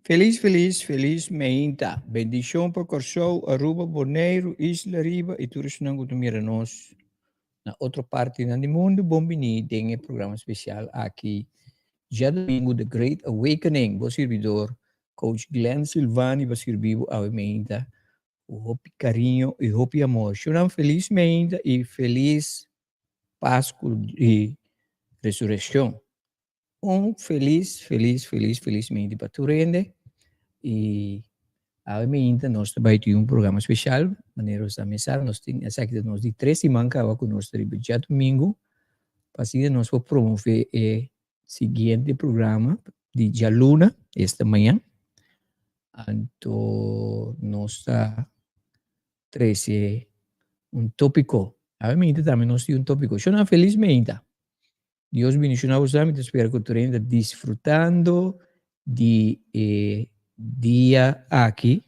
Felis felis felis meinta. Bendishon pa Kòrsou, Aruba, Boneiru, Isla Riba i tur esnan ku ta mira nos na otro partinan di mundu. Bon bini den e programa spesial aki djadumingu The Great Awakening. Bo sirbidor Coach Glenn Silvani pa sirbi bo awe meinta ku hopi kariño i hopi amor. Shunan felis meinta i felis Pasku di Resurekshon. Un felis, felis, felis, felis meinti pa tur hende i awe meinta nos ta bai tin un programa spesial, manera nos ta mesa nos tin esaki ta nos di tres siman kaba ku nos ta riba djadumingu pa asina nos por promove e siguiente programa di djaluna, esta mañan, anto nos ta trese un topiko, awe meinta tambe nos tin un topiko, shona felis meinta. Dios bendiciona boso mi ta spera cu tur hende ta disfrutando di e dia aki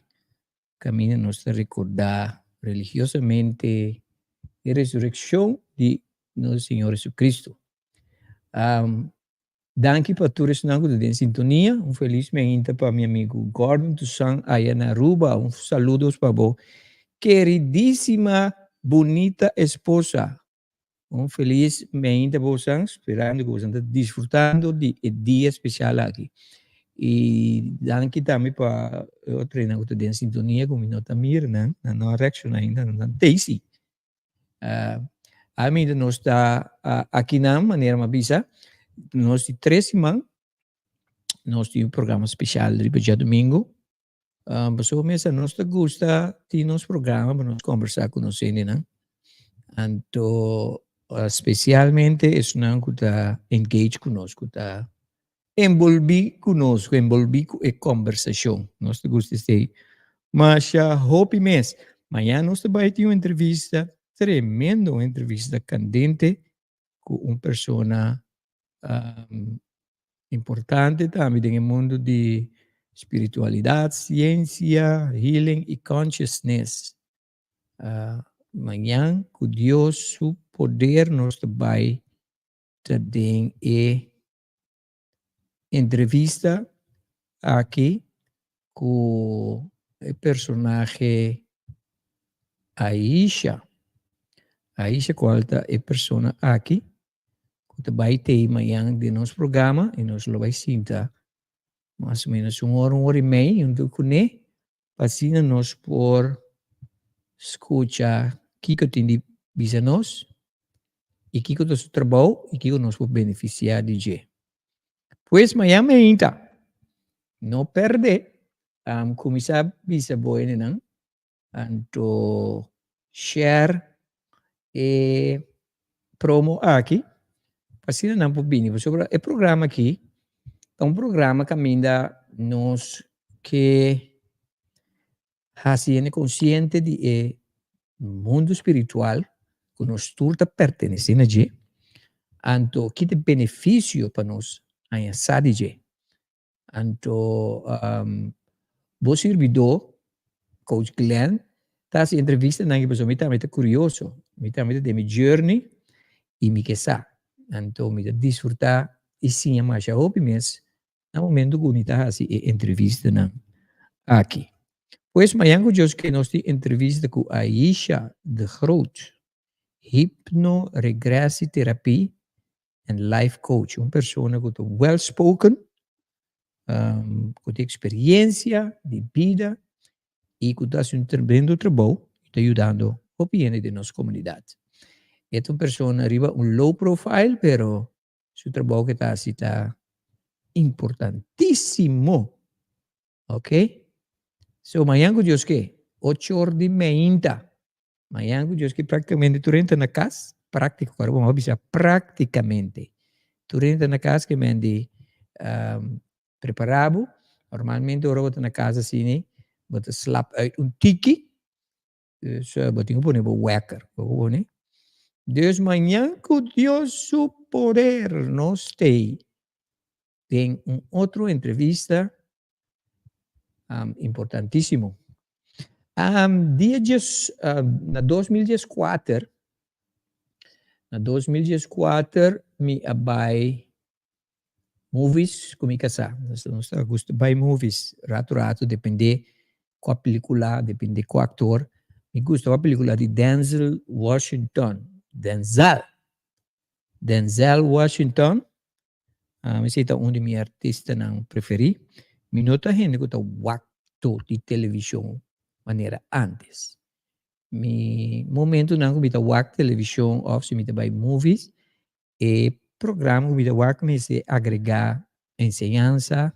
caminda nos ta recorda religiosamente e resurreccion di nos Señor Jesucristo. Um, danki pa tur esnan cu ta den sintonia. Un feliz meinta pa mi amigo Gordon Toussaint aya na Aruba. Un saludos pa bo queridísima bonita esposa. Un felis meinta bosan, sperando ku bosan ta disfrutando di e dia spesial aki. I danki tambe pa e otronan ku ta den sintonia ku mi no ta mira nan, nan no a reakshoná ainda, nan ta Daisy. Ami nos ta akinan, manera mi a bisa, nos di tres siman nos tin un programa spesial riba djadumingu. Pasobra mester nos ta gusta tin nos programa pa nos kombersá ku nos hendenan. Anto spesialmente esunnan ku ta engage ku nos, ku ta enbolbí ku nos, ku enbolbí ku e kombersashon. Nos ta gusta esei masha hopi mes. Mañana nos ta bai tin un entrevista tremendo, un entrevista kandente ku un persona importante tambe den e mundu di spiritualidad, siensia, healing i consciousness. Mañan ku Dios su poder nos ta bai ta den e entrevista aki ku e personahe Aisha. Aisha kual ta e persona aki ku ta bai tei mañan den nos programa i nos lo bai sinta mas o menos un ora, un ora i mei huntu kuné pa asina nos por skucha kiko tin di bisa nos i kiko ta su trabou i kiko nos por benefisiá di dje. Pues mañan meinta, no pèrdè, kuminsá bisa bo hendenan Anto share e promo aki pa asina nan por bini pasobra e programa aki ta un programa kaminda nos ke hasi hende konsiente di e mundu spiritual ku nos tur ta pertenesé na dje anto ki ta e benefisio pa nos haña sa di dje. Anto bo sirbidó, Coach Glenn, ta hasi entrevistanan aki pasobra mi tambe ta kurioso. Mi tambe ta den mi journey i mi ke sa. Anto mi ta disfrutá i siña masha hopi mes na momento ku mi ta hasi e entrevistanan aki. Pues mañan ku Dios ke nos tin entrevista ku Aisha de Groot, hipnoregressieterapie en life coach, un persona ku ta well spoken, ku tin eksperiencia di bida i ku ta hasi un tremendo trabou i ta yudando hopi hende den nos komunidat. E ta un persona riba un low profile pero su trabou ke ta hasi ta importantisimo. Ok, so mañan ku Dios ke, ocho or di meinta. Mañan ku Dios ke práktikamente tur hende ta na kas, práktiko, kòrda bo a bisa práktikamente. Tur hende ta na kas ke men di prepará bo. Normalmente ora bo ta na kas asina bo ta slap uit un tiki, dus bo tin ku pone bo wèker, bo por pone. Dus mañan ku Dios su poder nos t'ei den un otro entrevista importantísimo. Dia djes, na 2014, na 2014 mi a bai Movies ku mi kasá. Nos nos ta gusta bai movies ratu ratu dependé kua pelikula, dependé kua aktor. Mi gusta wak pelikula di Denzel Washington, Denzel, Denzel Washington. Esei ta un di mi artistanan preferí. Mi no ta hende ku ta wak tur di televishon manera ántes. Mi momentunan ku mi ta wak televishon òf si mi ta bai movies, e programa ku mi ta wak mester agregá enseñansa,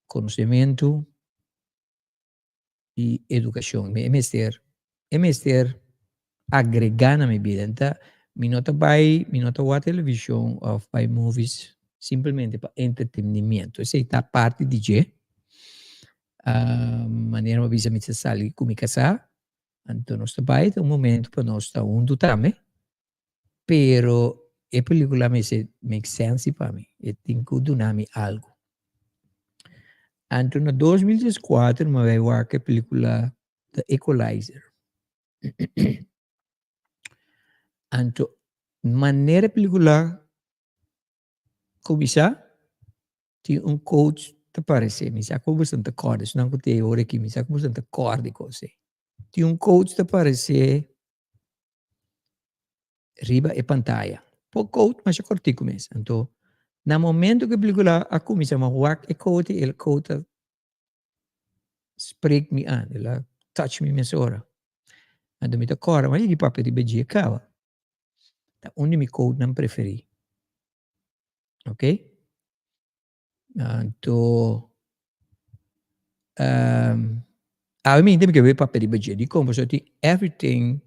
konosementu i edukashon. E mester e mester agregá na mi bida. Nta mi no ta bai mi no ta wak televishon òf bai movies simplemente pa entretenimiento. Esei ta parti di dje. Manera mi a bisa mi ta sali ku mi kasá, anto nos ta bai ta un momento pa nos ta huntu tambe, pero e pelikula mester make sense pa mi, e tin ku duna mi algu. Anto na 2014 mi a bai wak e pelikula The Equalizer. Anto manera e pelikula kuminsá Tin un coach ta parece, mi sa cu boso ta corda, esnan cu ta e ora aki, mi sa cu boso ta corda e cos ey. Tin un coach ta parece riba e pantaya. Por coach masha cortico mes. Anto, na momento cu e pelicula a cuminsa, mi a wak e coach y e coach ta spreek mi aan, el a touch mi mesora. Anto mi ta corda, mi a yega papia riba dje caba. Ta un di mi coachnan preferi. Ok? Anto, um, awe mi mi ke papia riba dje. Dikon? Pasobra tin everything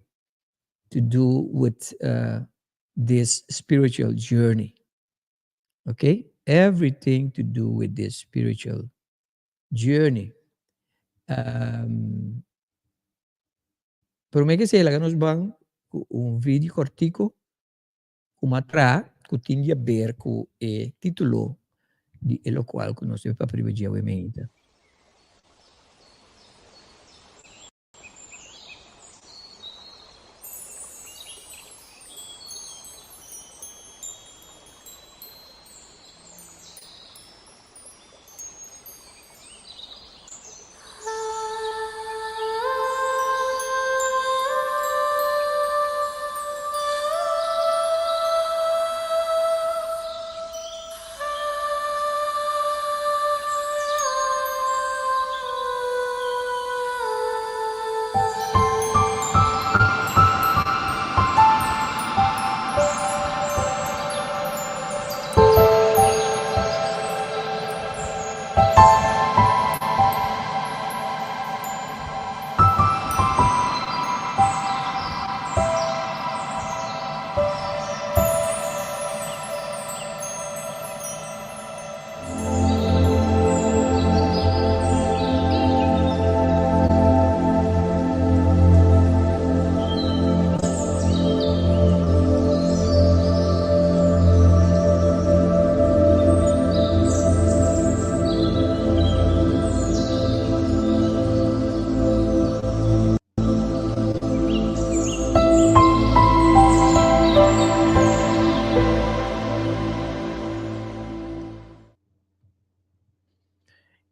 to do with uh, this spiritual journey. Ok? Everything to do with this spiritual journey. Um, promé ke esei laga nos ban ku un video kortiko ku m'a traha ku tin di haber ku e titulo di e lokual ku nos debe papia riba dje awe meinta.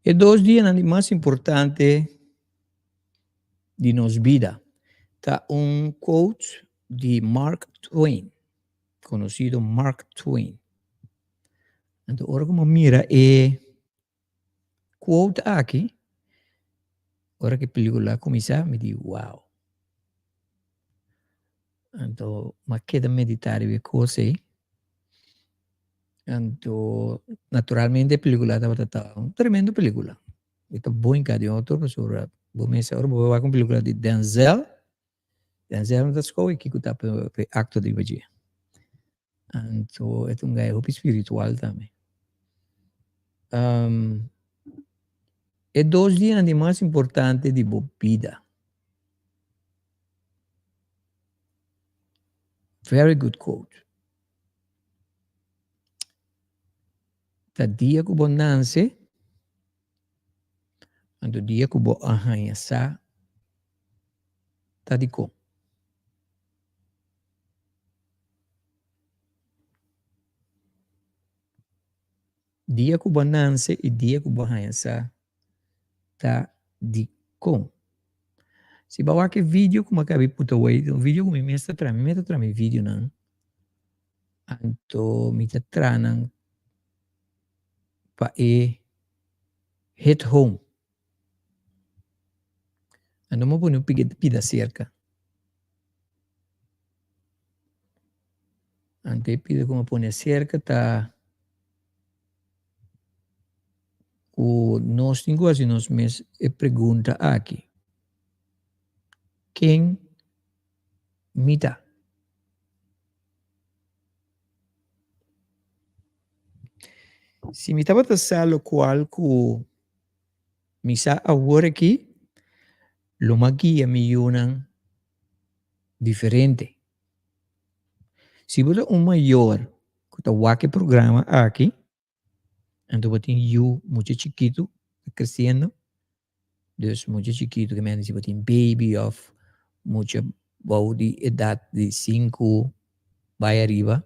E dos dianan di mas importante di nos bida ta un quote di Mark Twain, conocido Mark Twain. Anto ora ku mi mira e quote aki, ora ku e pelikula a kuminsá, mi di wow. Anto mi a keda meditá riba e kos ei. Anto naturalmente e pelikula tabata ta un tremendo pelikula. E ta bon hinká den otro pasobra bo mester ora bo wak un pelikula di Denzel, Denzel no ta skohe kiko ta pa e aktor riba dje. Anto e ta un guy hopi spiritual tambe. E dos dianan di mas importante di bo bida. Very good quote. Ta dia ku bo nanse, anto dia ku bo a haña sa ta dikon. Dia ku bo a nanse i dia ku bo a haña sa ta dikon. Si bo a wak e video ku mi a kaba di puta away, ta un video ku mi mes ta traha, mi mes ta traha mi videonan, anto mi ta traha nan pa e hit home. Anto mi a pone un pida serka. Anto e pida ku mi a pone serka ta ku nos tin ku hasi nos mes e pregunta aki, Ken mi ta? Si mi tabata sa lokual ku mi sa awor aki, lo mi a guia mi yunan diferente. Si bo ta un mayor ku ta wak e programa aki, anto bo tin yu mucha chikitu ta kresiendo, dus mucha chikitu ke mende si bo tin baby òf mucha bou di edat di sinku bai ariba,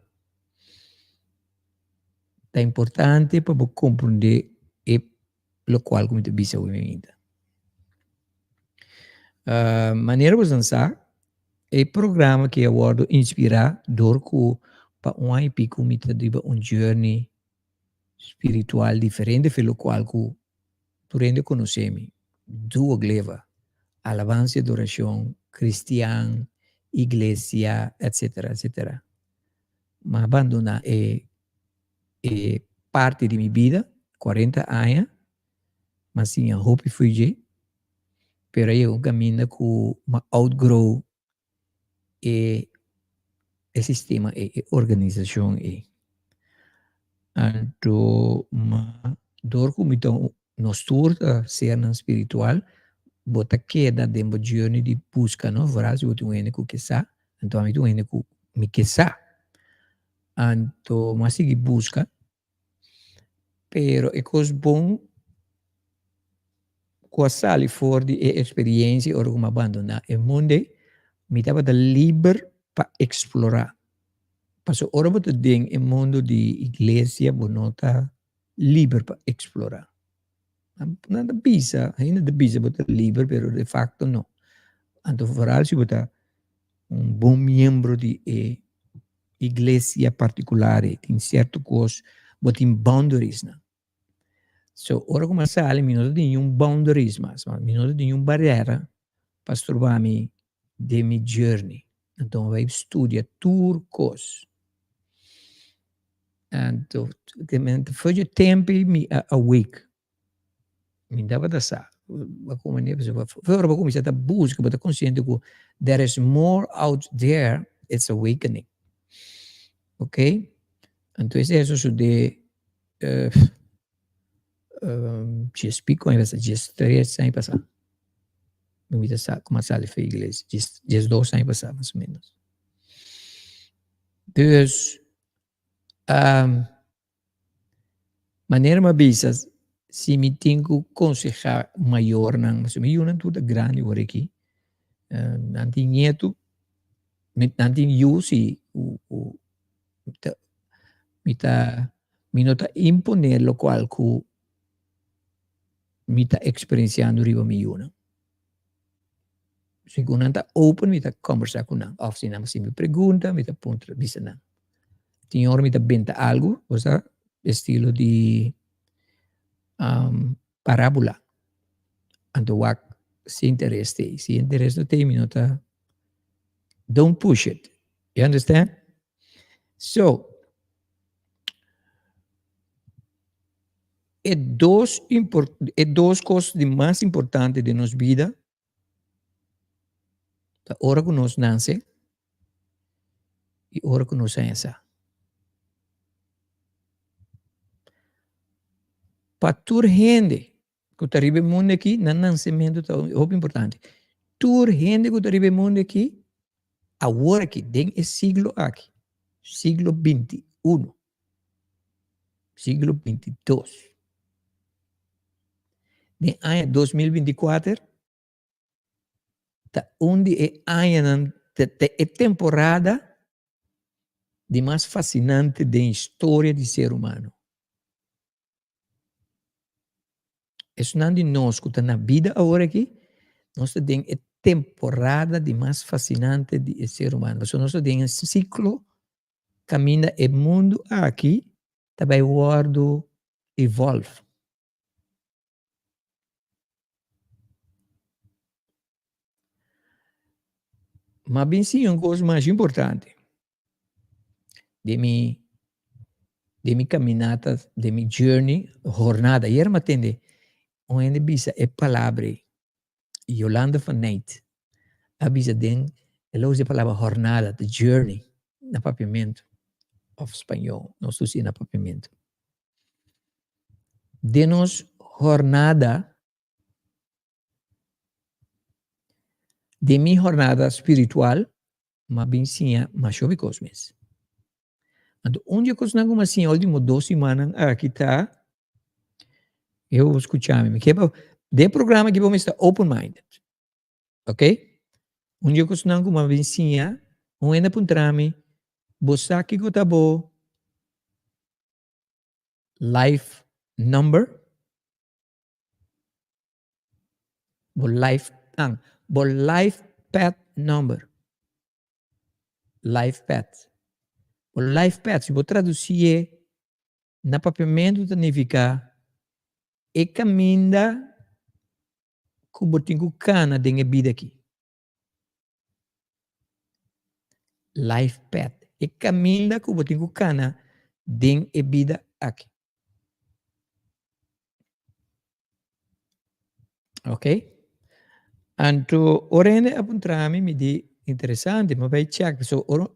ta importante pa bo komprende e lokual ku mi ta bisa awe mainta. Manera bo san sa, e programa aki a wòrdu inspirá dor ku pa un aña i piku mi ta riba un journey spiritual diferente for lokual ku tur hende konosé mi, Duo Gleva, alabansa i adorashon, kristian, iglesia, etsetera, etsetera. Mi a bandoná e e parti di mi bida, 40 aña, m'a siña hopi fo'i dje, pero a yega un kaminda ku m'a outgrow e e sistema ei, e organisashon ei. Anto m'a dor ku mi ta un, nos tur ta sernan spiritual, bo ta keda den bo journey di buska no, vooral si bo tin un hende ku ke sa, anto ami ta un hende ku mi ke sa. Anto mi a sigui buska, pero e kos bon ku a sali for di e eksperiencia ora ku mi a bandona e mundu ei, mi tabata liber pa eksplorá. Pasobra ora bo ta den e mundu di iglesia bo no ta liber pa eksplorá. Nan ta bisa, hende ta bisa bo ta liber pero de facto no. Anto vooral si bo ta un bon miembro di e iglesia particular ei, tin cierto cos, bo tin boundaries nan. So ora cu mi a sali mi no ta tin niun boundaries mas, mi no ta tin niun barera pa stroba mi den mi journey. Anto mi bai studia tur cos. Anto for dje tempo ei mi a awake. Mi tabata sa, ora bo kuminsá ta buska bo ta konsiente ku there is more out there, it's awakening. Ok, anto esei a sosodé dies piko aña pasá, dies tres aña pasá. Mi ta sa kuma a sali for iglesia, 12 aña pasá mas o menos. Dus Manera mi a bisa, si mi tin ku konsehá mayornan, pasobra mi yunan tur ta grandi awor aki, nan tin ñetu, nan tin yu si ku ku ta mi ta mi no ta imponé lokual ku mi ta eksperensiando riba mi yunan. Si ku nan ta open mi ta kombersá ku nan òf si nan hasi mi pregunta mi ta puntra bisa nan. Tin ora mi ta benta algu, bo sa, estilo di parábola. Anto wak si interes t'ei, si interes no t'ei mi no ta, don't push it, you understand? So, e dos e dos kos di mas importante den nos bida ta ora ku nos nase i ora ku nos haña sa. Pa tur hende ku ta riba e mundu aki, nan nasementu ta hopi importante. Tur hende ku ta riba e mundu aki, awor aki, den e siglo aki, siglo 21, siglo 22, den aña 2024, ta un di e añanan, ta e temporada di mas fasinante den historia di ser humano. Esnan di nos ku ta na bida awor aki, nos ta den e temporada di mas fasinante di e ser humano. Pasobra nos ta den e siklo kaminda e mundu aki ta bai wòrdu evolve. Ma bin siña un kos mas importante den mi den mi caminata, den mi journey, jornada. Ayer mi a tende un hende bisa e palabra ei, Yolanda van Nijt a bisa den, el a usa e palabra jornada, the journey, na papiamento of spañó, nos ta usa na papiamento. Den nos jornada, den mi jornada spiritual, m'a bin siña masha hopi kos mes. Anto un di e kosnan ku m'a siña ultimo dos simannan aki ta, e bo skucha mi, mi ke pa den e programa aki bo mester ta open minded, ok? Un di e kosnan ku m'a bin siña, un hende a puntra mi, bo sa kiko ta bo life number? Bo life an, bo life path number. Life path. Bo life path, si bo traducié na papiamentu ta nifica e caminda cu bo tin cu cana den e bida aki. Life path, e caminda cu bo tin cu cana den e bida aki. Ok, anto ora hende a puntra mi, mi di interesante, mi a bay check, so ora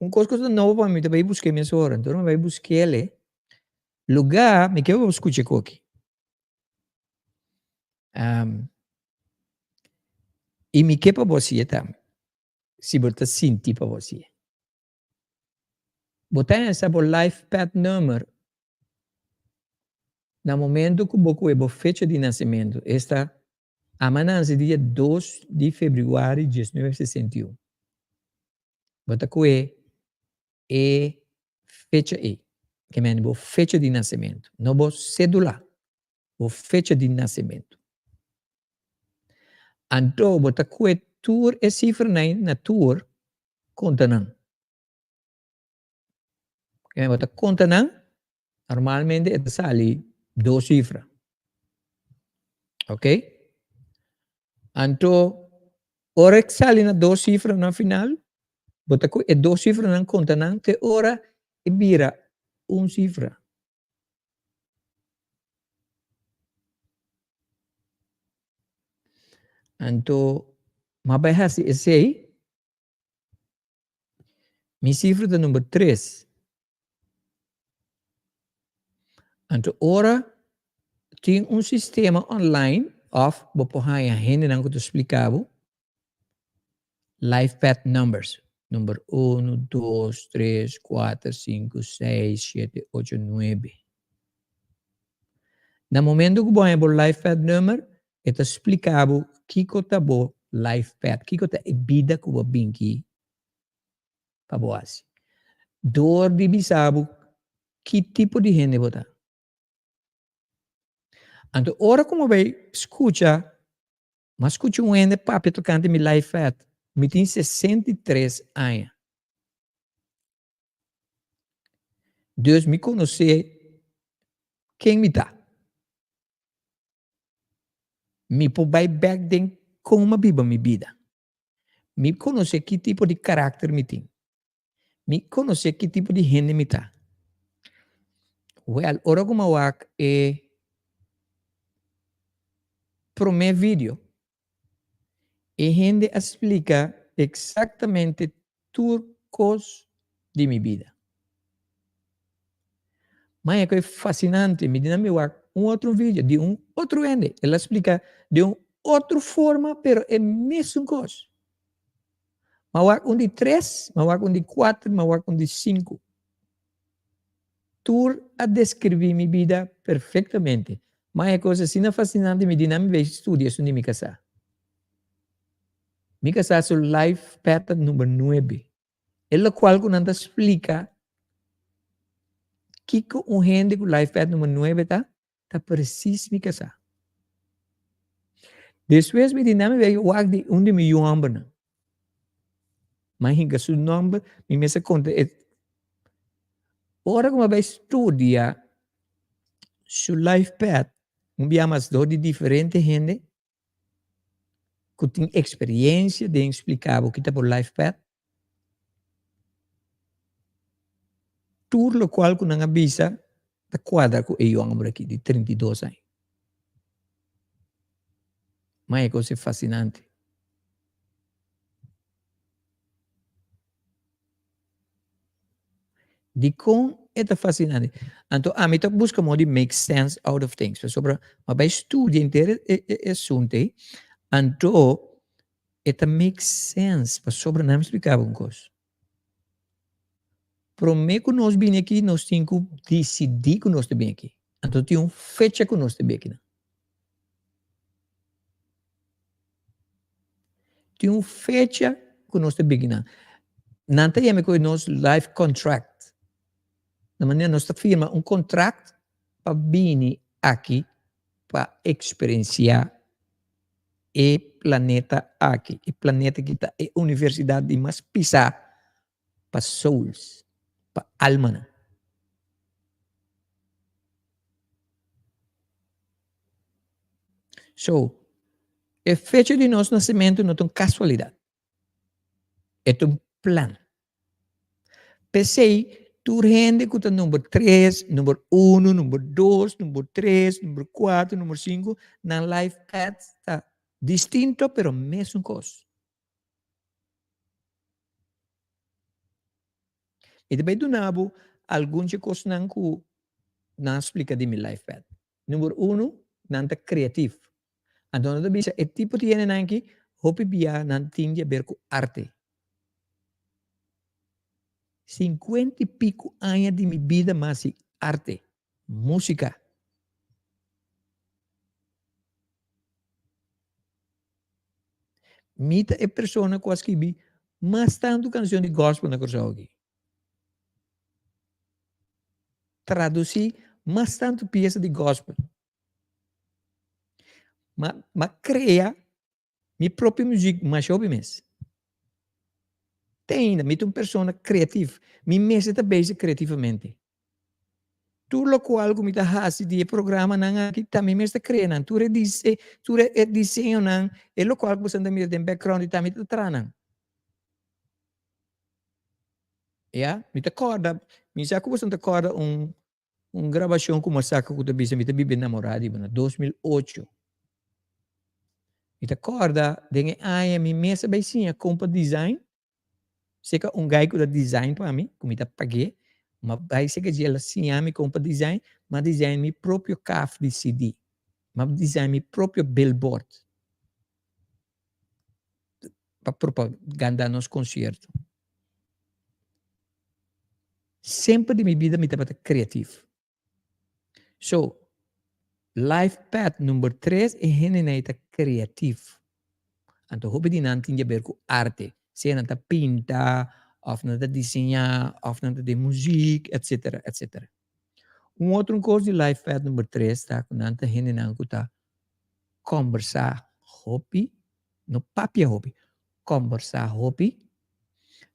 un cos cu ta nobo pa mi, mi ta bay busca mesora, anto ora mi bay busquele, lugar, mi kier pa bo scucha e koki. I mi ke pa bo hasié tambe, si bo ta sinti pa bo hasié. Bo ta hesa bo life path number na momento ku bo kohe bo fecha di nasementu, esta ama nanse dia dos di febrüari diesnuebe 61. Bo ta kohe e fecha ei, ke mende bo fecha di nasementu, no bo sedula, bo fecha di nasementu. Anto bo ta kue tur e sifranan na tur konta nan. Ke mende bo ta konta nan, normalmente e ta sali dos sifra. Ok? Anto ora e sali na dos sifra na final, bo ta kue e dos sifranan konta nan te ora e bira un sifra. Anto m'a bai hasi esei, mi sifra ta number tres. Anto ora tin un sistema online of bo por haña hendenan ku ta splika bo life path numbers, number uno, dos, tres, kuater, sinku, seis, shete, ocho, nuebe. Na momento ku bo haña bo life path number, e ta splika bo kiko ta bo life path, kiko ta e bida ku bo bin ki pa bo hasi. Dor di bisa bo ki tipo di hende bo ta. Anto ora ku bo bai skucha, m'a skucha un hende papia tokante mi life path, mi tin 63 aña. Dus mi konosé ken mi ta. Mi por bai bek den kon m'a biba mi bida. Mi konosé ki tipo di karakter mi tin. Mi konosé ki tipo di hende mi ta. Wèl, ora ku mi a wak e promé video, e hende a splika eksaktamente tur kos di mi bida. Maña ku e fasinante, mi di nan mi wak un otro video di un otro hende, el a splika di un otro forma pero e mesun kos. M'a wak un di tres, m'a wak un di kuater, m'a wak un di sinku. Tur a deskribí mi bida perfektamente. Ma e kos asina fasinante mi di nan mi bai studia esun di mi kasá. Mi kasá su life pattern number nuebe. E lokual ku nan ta splika kiko un hende ku life pattern number nuebe ta. Ta presis mi kasá. Despues mi di nan mi bai wak di un di mi yu hòmbernan. Mi a hinka su nòmber, mi mester konta e. Ora ku mi a bai studia su life path, un bia mas dor di diferente hende ku tin eksperiencia den splika bo kita bo life path, tur lokual ku nan a bisa ta kuadra ku e yu homber aki di 32 aña. Ma e kos e fasinante. Dikon e ta fasinante? Anto ami ta buska modo di make sense out of things pasobra mi a bai studia henter e asuntu ei, anto e ta make sense pasobra nan a splika bo un kos. Prome ku nos bini aki nos tin ku disidí ku nos ta bini aki, anto tin un fecha ku nos ta bini akinan. Tin un fecha ku nos ta bigi nan. Nan ta yama ku nos life contract. Na manera nos ta firma un contract pa bini aki pa eksperensiá e planeta aki. E planeta ki ta e universidat di mas pisá pa souls, pa almanan. So, e fecha di nos nasementu no ta un kasualidat. E ta un plan. P'esei, tur hende ku ta number tres, number uno, number dos, number tres, number kuater, number sinku, nan life path ta distinto pero mesun kos. Mi ta bai duna bo algun dje kosnan ku nan a splika di mi life path. Number uno, nan ta kreatif. Anto nan ta bisa e tipo di hendenan aki hopi bia nan tin di aber ku arte. Sinkuenta i piku aña di mi bida mi a hasi arte, musika. Mi ta e persona ku a skibi mas tantu kanshon di gospel na Kòrsou aki. Tradusí mas tantu piesa di gospel. Ma ma krea mi propio muzik masha hopi mes. Te ainda mi ta un persona kreatif. Mi mester ta bezig kreativamente. Tur lokual ku mi ta hasi di e programanan aki ta mi mes ta krea nan. Tur e dise tur e diseñonan, e lokual ku boso ta mira den background di ta mi ta traha nan. Ya, mi ta kòrda, mi sa ku boso ta kòrda un un grabashon ku mi a saka ku ta bisa mi ta biba enamorá di bo na 2008. Mi ta kòrda den e aña mi mes a bai siña kon pa design. Seka un guy ku ta design pa mi, ku mi ta pag'é, m'a bai seka dje el a siña mi kon pa design, m'a design mi propio kaf di CD, m'a design mi propio billboard pa propaganda nos konsierto. Semper di mi bida mi tabata kreatif. So, life path number tres e hendenan ei ta creatief. Anto hopi di nan tin di haber cu arte. Sea nan ta pinta, of nan ta diseña, of nan ta den muziek, etcetera, etcetera. Un otro cos di life path number tres ta cu nan ta hendenan cu ta combersa hopi, no papia hopi, combersa hopi.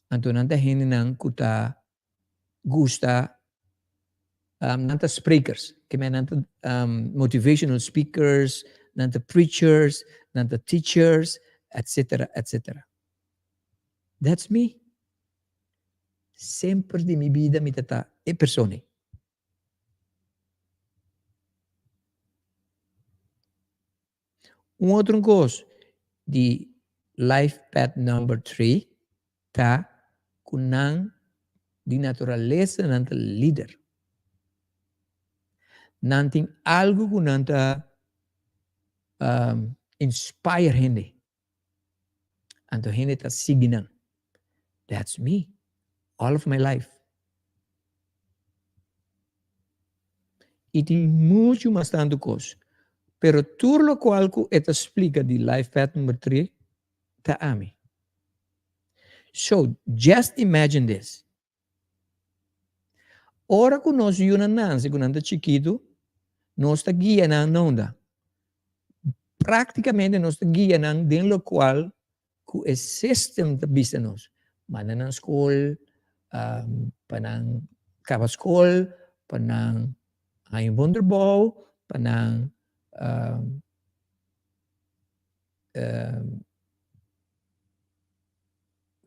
Anto nan ta hendenan cu ta gusta nan ta sprekers, ke men nan ta motivational speakers, nan ta preachers, nan ta teachers, etcetera, etcetera. That's me. Semper di mi bida mi ta ta e persona ei. Un otro kos di life path number three ta ku nan di naturalesa nan ta lider. Nan tin algu ku nan ta inspire hende. Anto hende ta sigui nan. That's me all of my life. I tin muchu mas tantu kos. Pero tur lokual ku e ta splika di life path number tri ta ami. So, just imagine this. Ora ku nos yunan nanse ku nan ta chikitu, Nos ta guia nan na unda? Práktikamente nos ta guia nan den lokual ku e system ta bisa nos. Manda nan skol pa nan kaba skol, pa nan haña un bon trabou, pa nan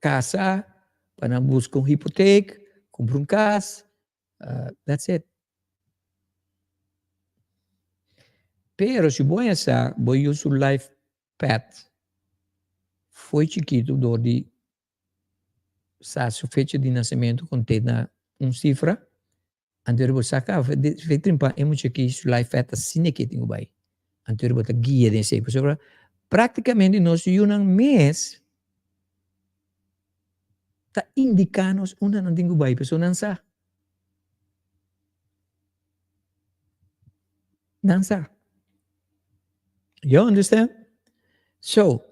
kasa, pa nan buska un hipotek, kumpra un kas, that's it. Pero si bo haña sa bo yu su life path fo'i chikitu dor di sa su fecha di nasementu konté na un sifra, anto bo sa kaba fe trimpa e mucha aki su life path asina ke tin ku bai. Anto bo ta guia den esei pasobra praktikamente nos yunan mes ta indiká nos unda nan tin ku bai pasobra nan sa. Nan sa. You understand? So,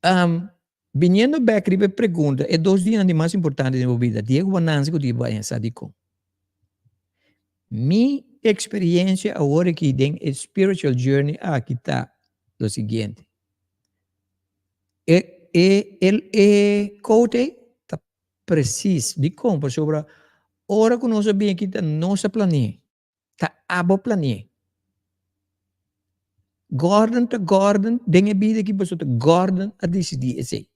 um, biniendo back riba e pregunta, e dos dianan di mas importante den bo bida, dia ku bo nanse ku dia bo a sa dikon. Mi experiencia awor aki den e spiritual journey aki ta lo siguiente. E, e, e, e quote ei ta precies. Dikon? Pasobra ora ku nos a bini aki ta nos a plane'é. Ta abo plane'é. Gordon ta Gordon den e bida aki pasobra ta Gordon a disidí esei.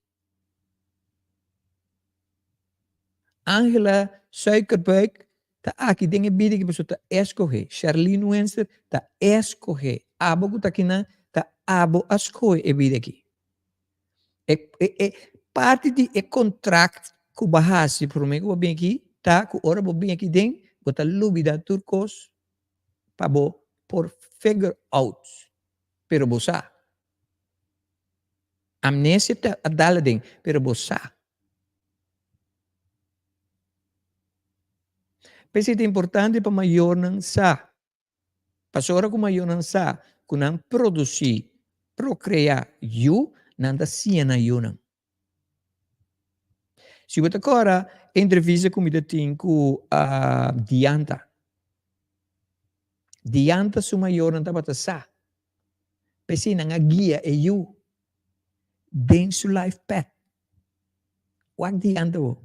Angela Suikerbuik ta aki den e bida aki pasobra ta e skohé. Sharlene Winster ta e skohé. Abo ku ta akinan ta abo a skohe e bida aki. E e e parti di e kontrakt ku bo a hasi promé ku bo bin aki ta ku ora bo bin aki den bo ta lubida tur kos pa bo por figure out, pero bo sa. Amnesia ta a dal aden, pero bo sa. P'esei ta importante pa mayornan sa. Pasobra ku mayornan sa ku nan produsí, prokreá, yu, nan ta siña nan yunan. Si bo ta kòrda e entrevista ku mi ta tin ku Dianta. Dianta su mayornan tabata sa. P'esei nan a guia e yu den su life path. Wak Dianta bo.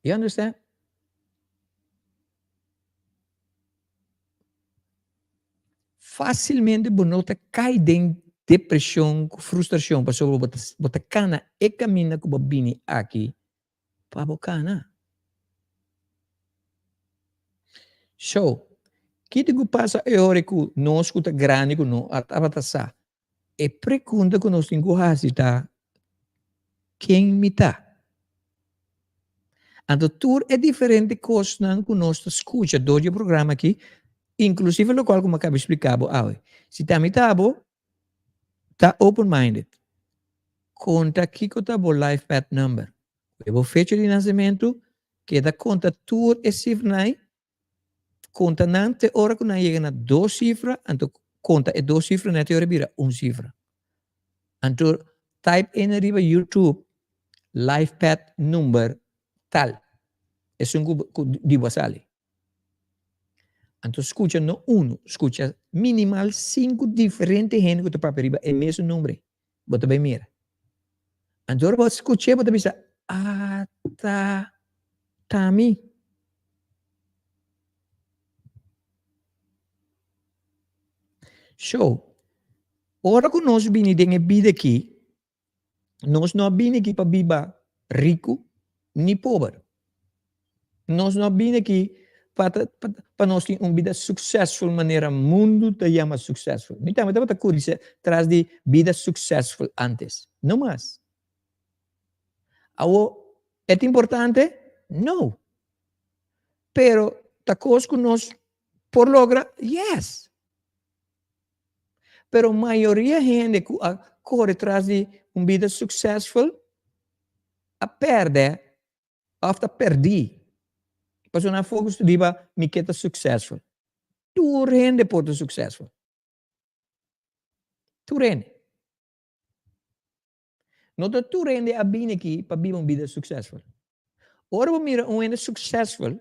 You understand? Fácilmente bo no ta kai den depreshon ku frustrashon pasobra bo ta bo ta kana e kaminda ku bo bini aki pa bo kana. So, kiko ku pasa e ora ku nos ku ta grandi ku no a tabata sa E pregunta ku nos tin ku hasi ta, Ken mi ta? Anto tur e diferente kosnan ku nos ta skucha dor di e programa aki, inklusive lokual ku mi a kaba di splika bo awe. Si ta mi ta bo, ta open minded. Konta kiko ta bo life path number. Ku e bo fecha di nasementu, keda konta tur e sifranan ei Konta nan te ora ku nan yega na dos sifra, anto konta e dos sifra net e ora bira un sifra. Anto type in riba YouTube LifePath number tal, esun ku ku di bo a sali. Anto skucha no unu, skucha minimal sinku diferente hende ku ta papia riba e mesun number ei. Bo ta bai mira. Anto ora bo skuch'é bo ta bisa, Ata ta mi. So, ora ku nos bini den e bida aki, nos no a bini aki pa biba riku ni pober. Nos no a bini aki pa ta pa nos tin un bida successful manera mundu ta yama successful. Mi tambe tabata kuri tras di bida successful antes. No mas. Awo, e ta importante? No. Pero ta kos ku nos por logra? Yes. Pero mayoria hende ku a kore tras di un bida successful a pèrdè òf ta pèrdí. Pasobra nan focus riba mi ke ta successful. Tur hende por ta successful. Tur hende. No ta tur hende a bini aki pa biba un bida successful. Ora bo mira un hende successful.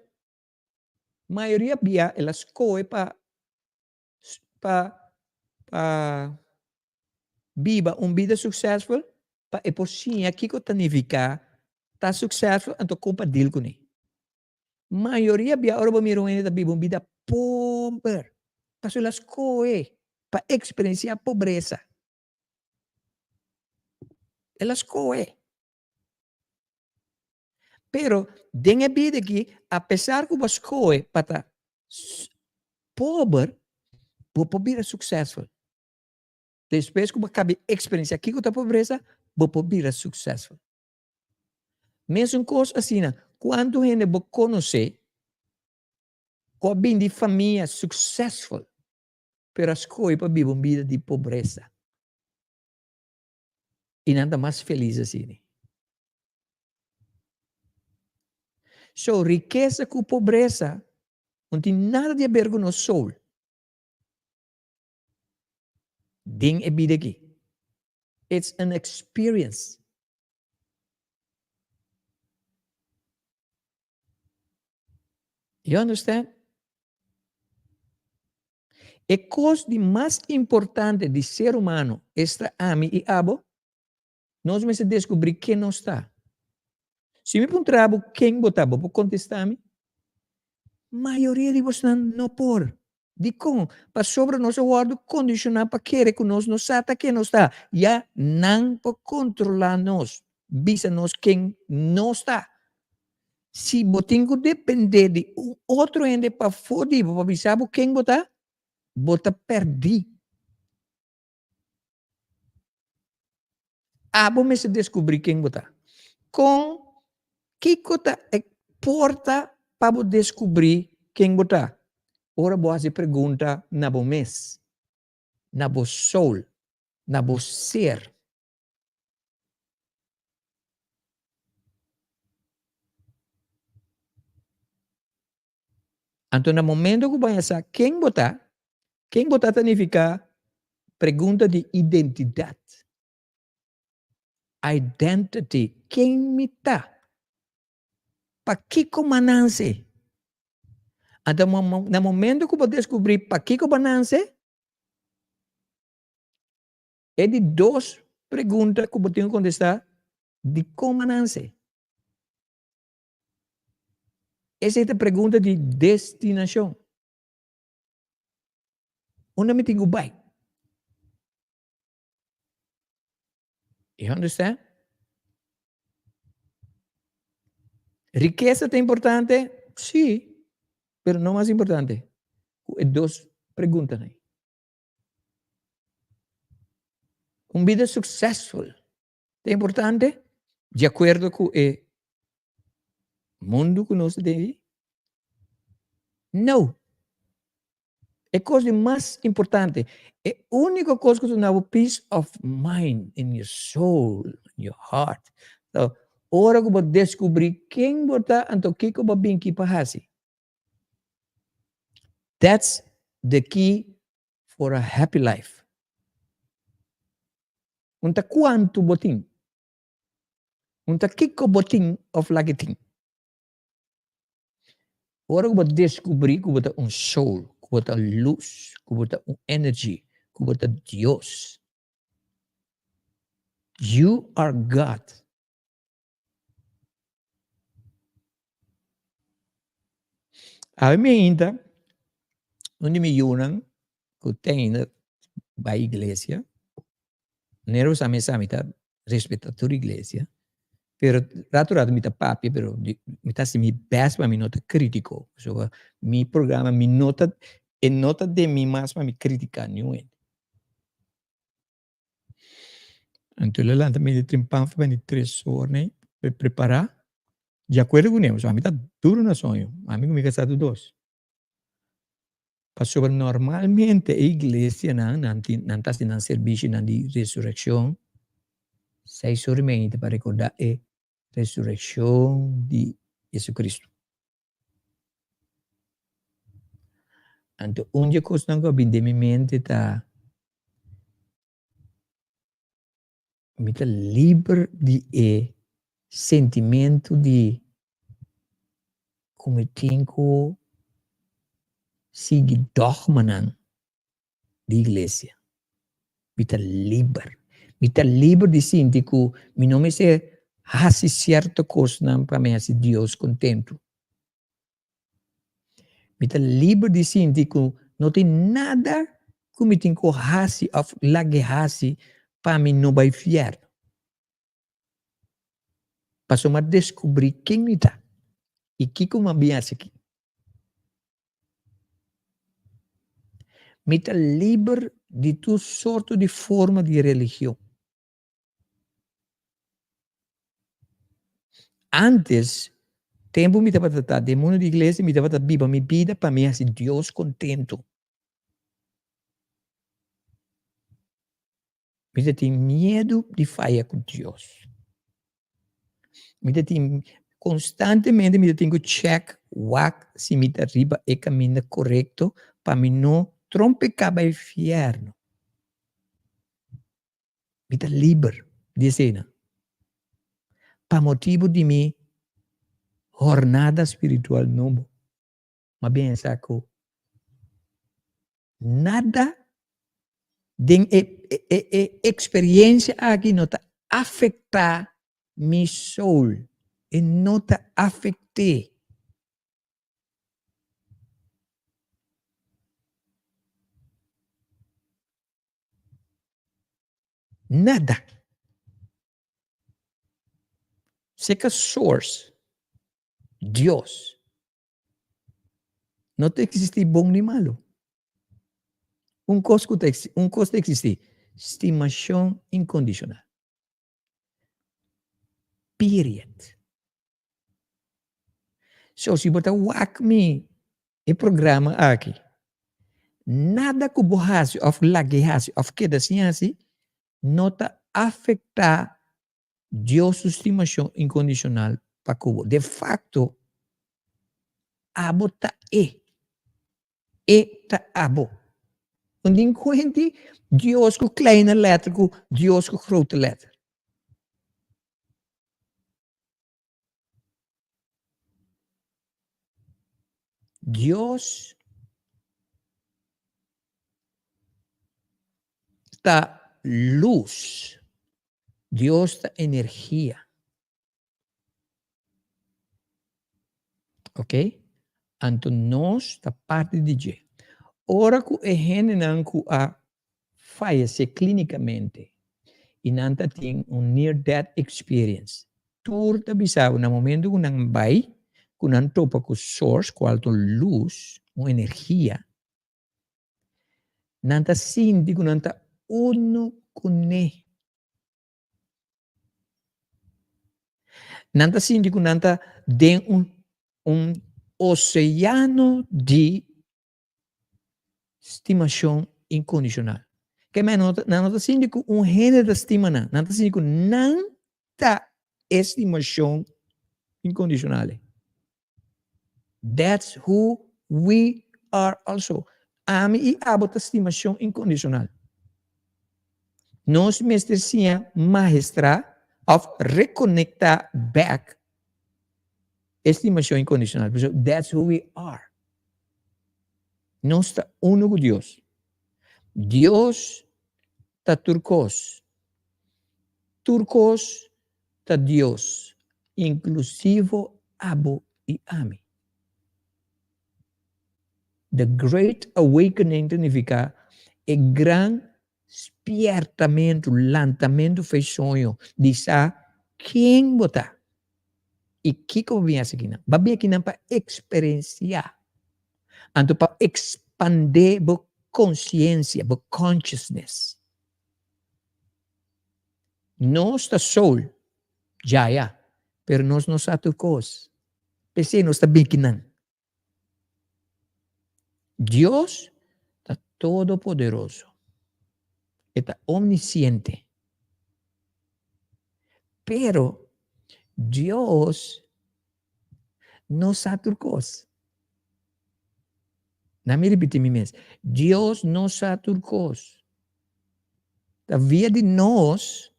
Mayoria bia el a skohe pa pa pa biba un bida successful pa e por siña kiko ta nifiká ta successful anto kon pa deal kuné. Mayoria bia ora bo mira un hende ta biba un bida pober pasobra el a skohe pa eksperensiá pobresa. El a skohe. Pero den e bida aki, apesar ku bo a skohe pa ta pober, bo por bira successful. Despues ku bo a kaba di eksperensiá kiko ta pobresa, bo por bira successful. Mesun kos asina, kuantu hende bo konosé ku a bin di famia successful, pero a skohe pa biba un bida di pobresa? I nan ta mas felis asina. So, rikesa ku pobresa no tin nada di haber ku nos soul den e bida aki. It's an experience. You understand? E kos di mas importante di ser humano, esta ami i abo, nos mester deskubrí ken nos ta. Si mi puntra bo ken bo ta, bo por kontestá mi? Mayoria di bosnan no por. Dikon? Pasobra nos a wòrdu kondishoná pa kere ku nos no sa ta ken nos ta. Ya nan por kontrolá nos, bisa nos ken nos ta. Si bo tin ku dependé di un otro hende pafó di bo pa bisa bo ken bo ta, bo ta pèrdí. Abo mester deskubrí ken bo ta. Kon, kiko ta e porta pa bo deskubrí ken bo ta? Ora bo hasi pregunta na bo mes, na bo soul, na bo ser. Anto na momento ku bo haña sa ken bo ta, ken bo ta ta nifiká pregunta di identidat. Identity, ken mi ta? Pakiko m'a nanse? Anto na momento ku bo deskubrí pakiko bo a nanse, E di dos pregunta ku bo tin ku kontestá, Dikon a nanse? Esei ta pregunta di destinashon. Unda mi tin ku bai? You understand? Rikesa ta importante? Sí, pero no mas importante ku e dos preguntanan. Un bida successful ta importante di acuerdo cu e mundo cu nos ta den aki? No. E cos di mas importante, e unico cos cu ta duna bo peace of mind in your soul, in your heart, ta ora cu bo descubri ken bo ta anto kico bo a bin aki pa haci. That's the key for a happy life. Un ta cuantu bo tin. Un ta kico bo tin of laki tin. Ora cu bo descubri cu bo ta un soul, cu bo ta luz, cu bo ta un energy, cu bo ta Dios. You are God. Awe mi ainda, un di mi yunan ku te ainda bai iglesia, manera bo sa mi sa mi ta respeta tur iglesia, pero ratu ratu mi ta papia pero mi ta hasi mi best pa mi no ta kritiko, pasobra mi programa mi no ta e no ta den mi mas pa mi kritika niun hende. Anto el a lanta medio trempan for bini tres or nei pa e prepara di akuerdo ku ne pasobra ami ta duru na soño ami ku mi kasá tur dos pasobra normalmente e iglesianan nan tin nan ta hasi nan serbisionan di resurekshon seis or i media pa rekorda e resurekshon di Jesucristo. Anto un di e kosnan ku a bin den mi mente ta, mi ta liber di e sentimentu di ku mi tin ku. sigui dògmanan di iglesia. Mi ta liber. Mi ta liber di sinti ku mi no mester hasi sierto kosnan pa mi hasi Dios kontentu. Mi ta liber di sinti ku no tin nada ku mi tin ku hasi òf lag'é hasi pa mi no bai fièrnu. Pasobra mi a deskubrí ken mi ta i kiko mi a bin hasi aki. Mi ta liber di tur sorto di forma di religion. Antes, tempu mi tabata ta den mundu di iglesia, mi tabata biba mi bida pa mi hasi Dios kontentu. Mi ta tin miedu di faya ku Dios. Mi ta tin konstantemente mi ta tin ku chèk wak si mi ta riba e kaminda korekto pa mi no trompeká bai fièrnu. Mi ta liber di eseinan pa motibu di mi hornada spiritual nobo. Mi a pensa ku nada den e e experiencia aki no ta afecta mi soul, e no ta afecte. Nada. Seka source, Dios. No ta existi bon ni malu. Un kos ku ta un kos ta existi, stimashon inkondishonal. Period. So si bo ta wak mi e programa aki, nada ku bo hasi òf lag'é hasi òf keda sin hasi no ta afektá Dios su stimashon inkondishonal pa ku bo. De fakto, abo ta e. E ta abo. Un tin kuenti Dios ku kleine lèter ku Dios ku grote lèter. Dios ta lus. Dios ta energia. Ok? Anto nos ta parti di dje. Ora ku e hendenan ku a fayesé klínikamente i nan ta tin un near death experience, tur ta bisa bo na momento ku nan bai, ku nan topa ku source, kual ta un lus, un energia, nan ta sinti ku nan ta uno kuné. Nan ta sinti ku nan ta den un un oseano di stimashon inkondishonal. Ke men nan no ta sinti ku un hende ta stima nan, nan ta sinti ku nan ta e stimashon inkondishonal ei. That's who we are also. Ami i abo ta stimashon inkondishonal. Nos mester siña mahestrá òf rekonektá bèk e stimashon inkondishonal. Pasobra that's who we are. Nos ta unu ku Dios. Dios ta tur kos. Tur kos ta Dios, inklusivo abo i ami. The Great Awakening ta nifiká e gran spièrtamentu, lantamentu fei soño di sa ken bo ta i kiko bo bin hasi akinan. Bo a bin akinan pa eksperensiá, anto pa ekspandé bo konsiensia, bo consciousness. Nos ta soul, djaya, pero nos no sa tur kos. P'esei nos ta biki nan. Dios ta todopoderoso. E ta omnisiente. Pero Dios no sa tur kos. Na mi ripiti mi mes. Dios no sa tur kos. Ta via di nos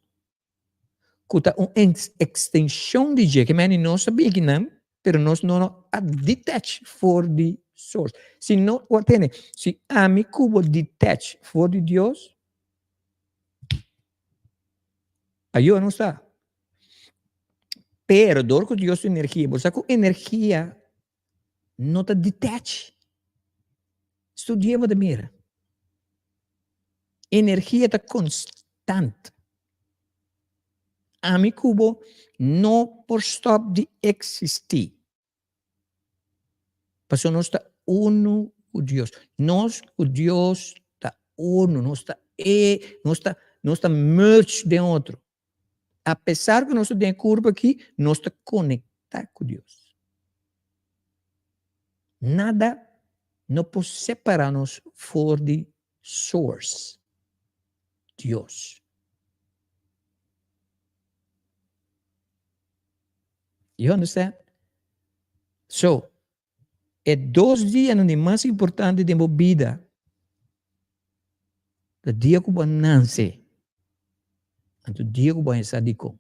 ku ta un ekstenshon di dje. Ke meni nos ta bini kinan, pero nos no a detach for di. Source. Si no, wak tene, si ami ku bo detach for di Dios, ayo nos ta. Pero dor ku Dios ta energia, bo sa ku energia no ta detach. Studia bo ta mira. Energia ta konstant. Ami ku bo no por stop di eksistí. Pasobra nos ta unu ku Dios. Nos ku Dios ta unu. Nos ta e, nos ta, nos ta merge den otro. Apesar ku nos ta den e kurpa aki, nos ta konektá ku Dios. Nada no por separá nos for di source, Dios. You understand? So, e dos dianan di mas importante den bo bida ta dia ku bo a nanse anto dia ku bo a hesa dikon.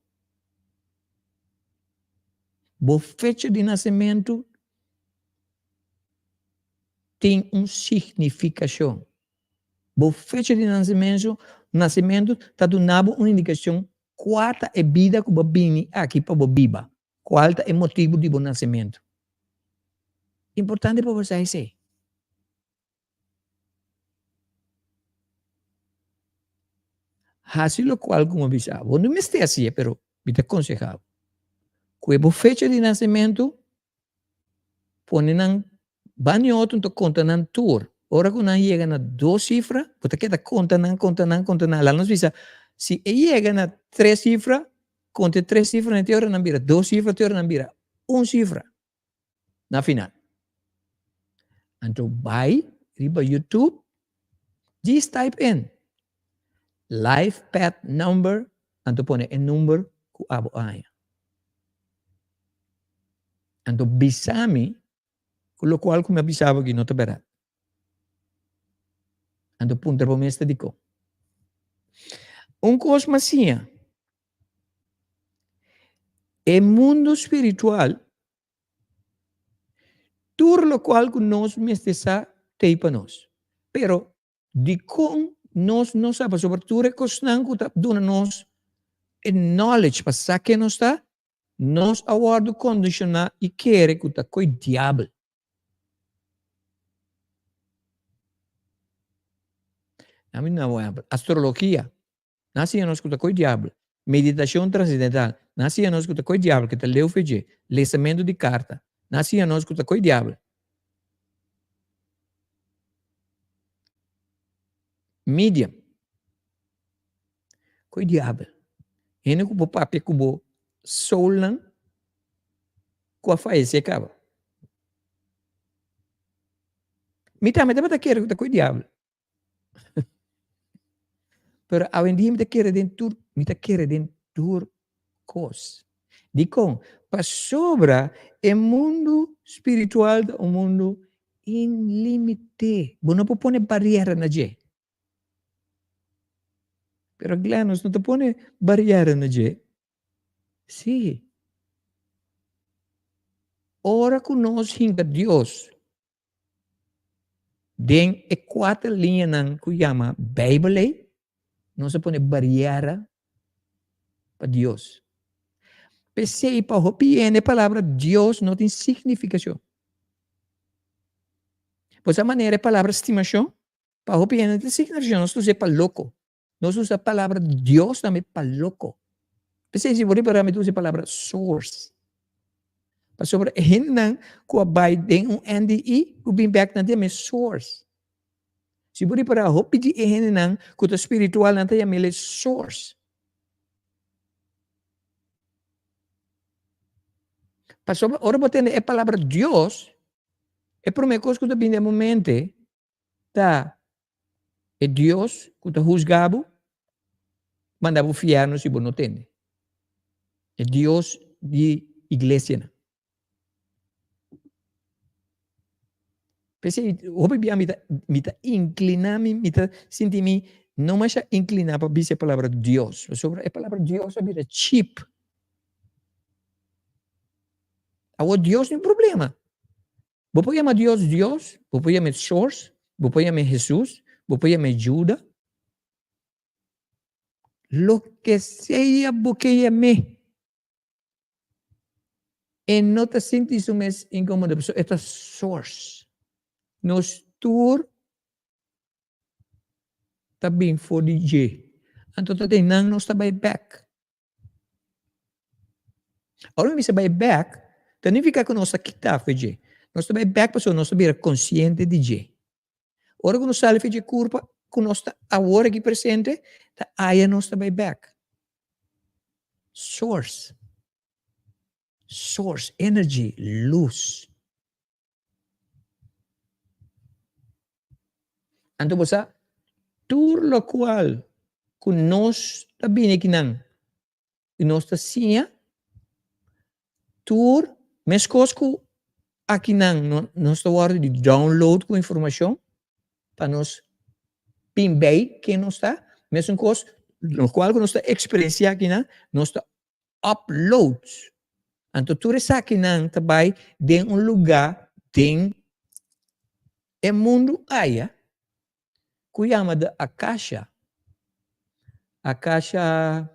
Bo fecha di nasementu tin un signifikashon. Bo fecha di nasementu nasementu ta duna bo un indikashon kua ta e bida ku bo a bini aki pa bo biba, kual ta e motibu di bo nasementu. Importante pa bo sa esei. Hasi lokual ku mi a bisa bo. No mester hasié, pero mi ta konsehá bo. Ku e bo fecha di nasementu, pone nan banda di otro, ta konta nan tur. Ora ku nan yega na dos sifra, bo ta keda konta nan, konta nan, konta nan. Laga nos bisa, si e yega na tres sifra, konta e tres sifranan te ora nan bira dos sifra, te ora nan bira un sifra. Na final. Anto bai riba YouTube, djis type in life path number anto pone e number ku abo a haña. Anto bisa mi ku lokual ku mi a bisa bo aki no ta bèrdat. Anto puntra bo mes ta dikon. Un kos mas siña, E mundo spiritual, tur locual cu nos mester sa t'ey pa nos. Pero dicon nos no sa? Pasobra tur e cosnan cu ta duna nos e knowledge pa sa ken nos ta, nos a wordo condiciona y kere cu ta coy diabel. Dame un ehempel, astrologia. Nan siña nos ku ta koe diabel. Meditashon transendental. Nan siña nos ku ta koe diabel ku ta leu fe dje. Lesamentu di karta. Nan siña nos ku ta koe diabel. Medium. Koe diabel. Hende ku por papia ku bo soulnan ku a fayesé kaba. Mi tambe tabata kere ku ta koe diabel. Pero awendia mi ta kere den tur, mi ta kere den tur kos. Dikon? Pasobra e mundu spiritual ta un mundu inlimite. Bo no por pone bariera na dje. Pero Glenn, nos no ta pone bariera na dje. Sí. Ora ku nos hinka Dios Den e kuater liñanan ku yama Beibel ei, nos a pone bariera pa Dios. P'esei pa hopi hende e palabra Dios no tin signifikashon. Por esa manera e palabra stimashon pa hopi hende no tin signifikashon, nos ta us'é pa loko. Nos usa palabra Dios tambe pa loko. P'esei si bo ripará mi ta usa e palabra source. Pasobra e hendenan ku a bai den un NDE ku bin bèk nan ta yam'é source. Si bo ripará hopi di e hendenan ku ta spiritual nan ta yam'el e source. Pasobra ora bo tende e palabra Dios, e promé kos ku ta bini den bo mente Ta e Dios ku ta husga bo, manda bo fièrnu si bo no tende. E Dios di iglesianan. P'esei hopi bia mi ta mi ta inkliná mi, mi ta sinti mi no masha inkliná pa bisa e palabra Dios, pasobra e palabra Dios a bira cheap. Awor Dios no e problema. Bo por yama Dios Dios, bo por yam'e Source, bo por yam'e Hesus, bo por yam'e Juda. Loke sea bo ke yam'e, e no ta sinti su mes inkomodo pasobra e ta Source. Nos tur ta bin for di dje. Anto ta den nan nos ta bai bek. Ora mi bisa bai bek, ta nifiká ku nos a kita for dje. Nos ta bai bek pasobra nos a bira konsiente di dje. Ora ku nos sali for dje kurpa ku nos ta awor aki presente, ta aya nos ta bai bek. Source. Source, energy, lus. Anto bo sa, tur lokual ku nos ta bini akinan i nos ta siña, tur meskos ku akinan nos ta wòrdu di download ku informashon pa nos bin bei ken nos ta, mesun kos lokual ku nos ta eksperensiá akinan nos ta upload. Anto tur esakinan ta bai den un lugá den e mundu aya ku yama de Akasha. Akasha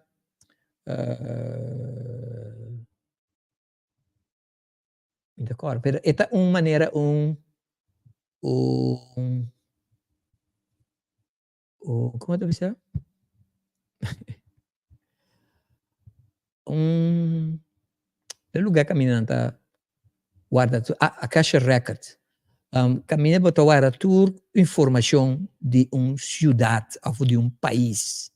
mi ta kòrda pero e ta un manera un un Un, como ta bisa? Un e lugar caminda nan ta warda tur, ah, Akasha Records. Caminda bo ta warda tur informacion di un ciudad of di un pais.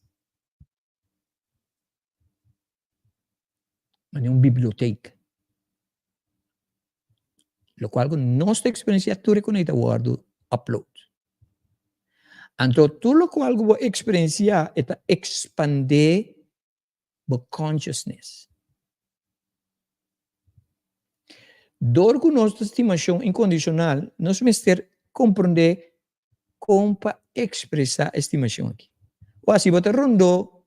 Manera un biblioteca. Locual cu nos ta experiencia tur e cuney ta wordo upload. Anto tur locual cu bo experiencia e ta expande bo consciousness. Door cu nos ta stimacion incondicional nos mester comprende Kon pa ekspresá e stimashon aki? O si bo ta rondó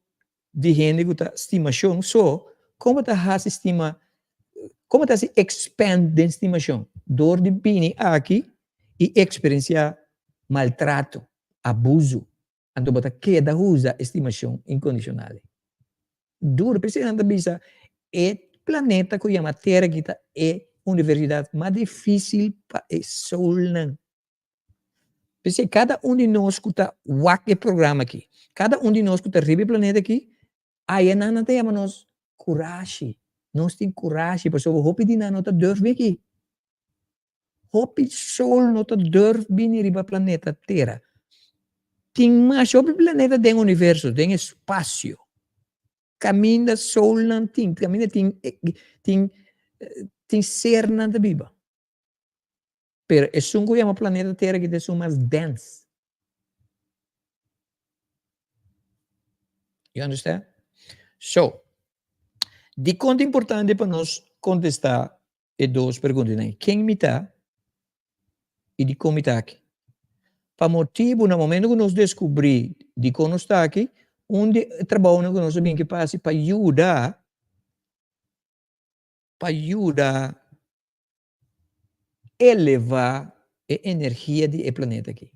di hende ku ta stimashon so, kon bo ta hasi stima, kon bo ta hasi expand den stimashon? Dor di bini aki i eksperensiá maltrato, abusu, anto bo ta keda usa e stimashon inkondishonal ei. Duro, p'esei nan ta bisa e planeta ku yama Tera aki ta e universidat mas difísil pa e soulnan. P'esei kada un di nos ku ta wak e programa aki, kada un di nos ku ta riba e planeta aki, ayanan nan ta yama nos kurashi. Nos tin kurashi pasobra hopi di nan no ta durf bini aki. Hopi sol no ta durf bini riba planeta Tera. Tin masha hopi planeta den universo, den espasio. Kaminda solnan tin, kaminda tin tin tin sernan ta biba. Pero esun ku yama planeta Tera ki ta esun mas dense. You understand? So, dikon ta importante pa nos kontestá e dos preguntanan? Ken mi ta i dikon mi ta aki? Pa motibu na momento ku nos deskubrí dikon nos ta aki, un di e trabounan ku nos a bin ke pa hasi pa yuda, pa yuda elevá e energia di e planeta aki.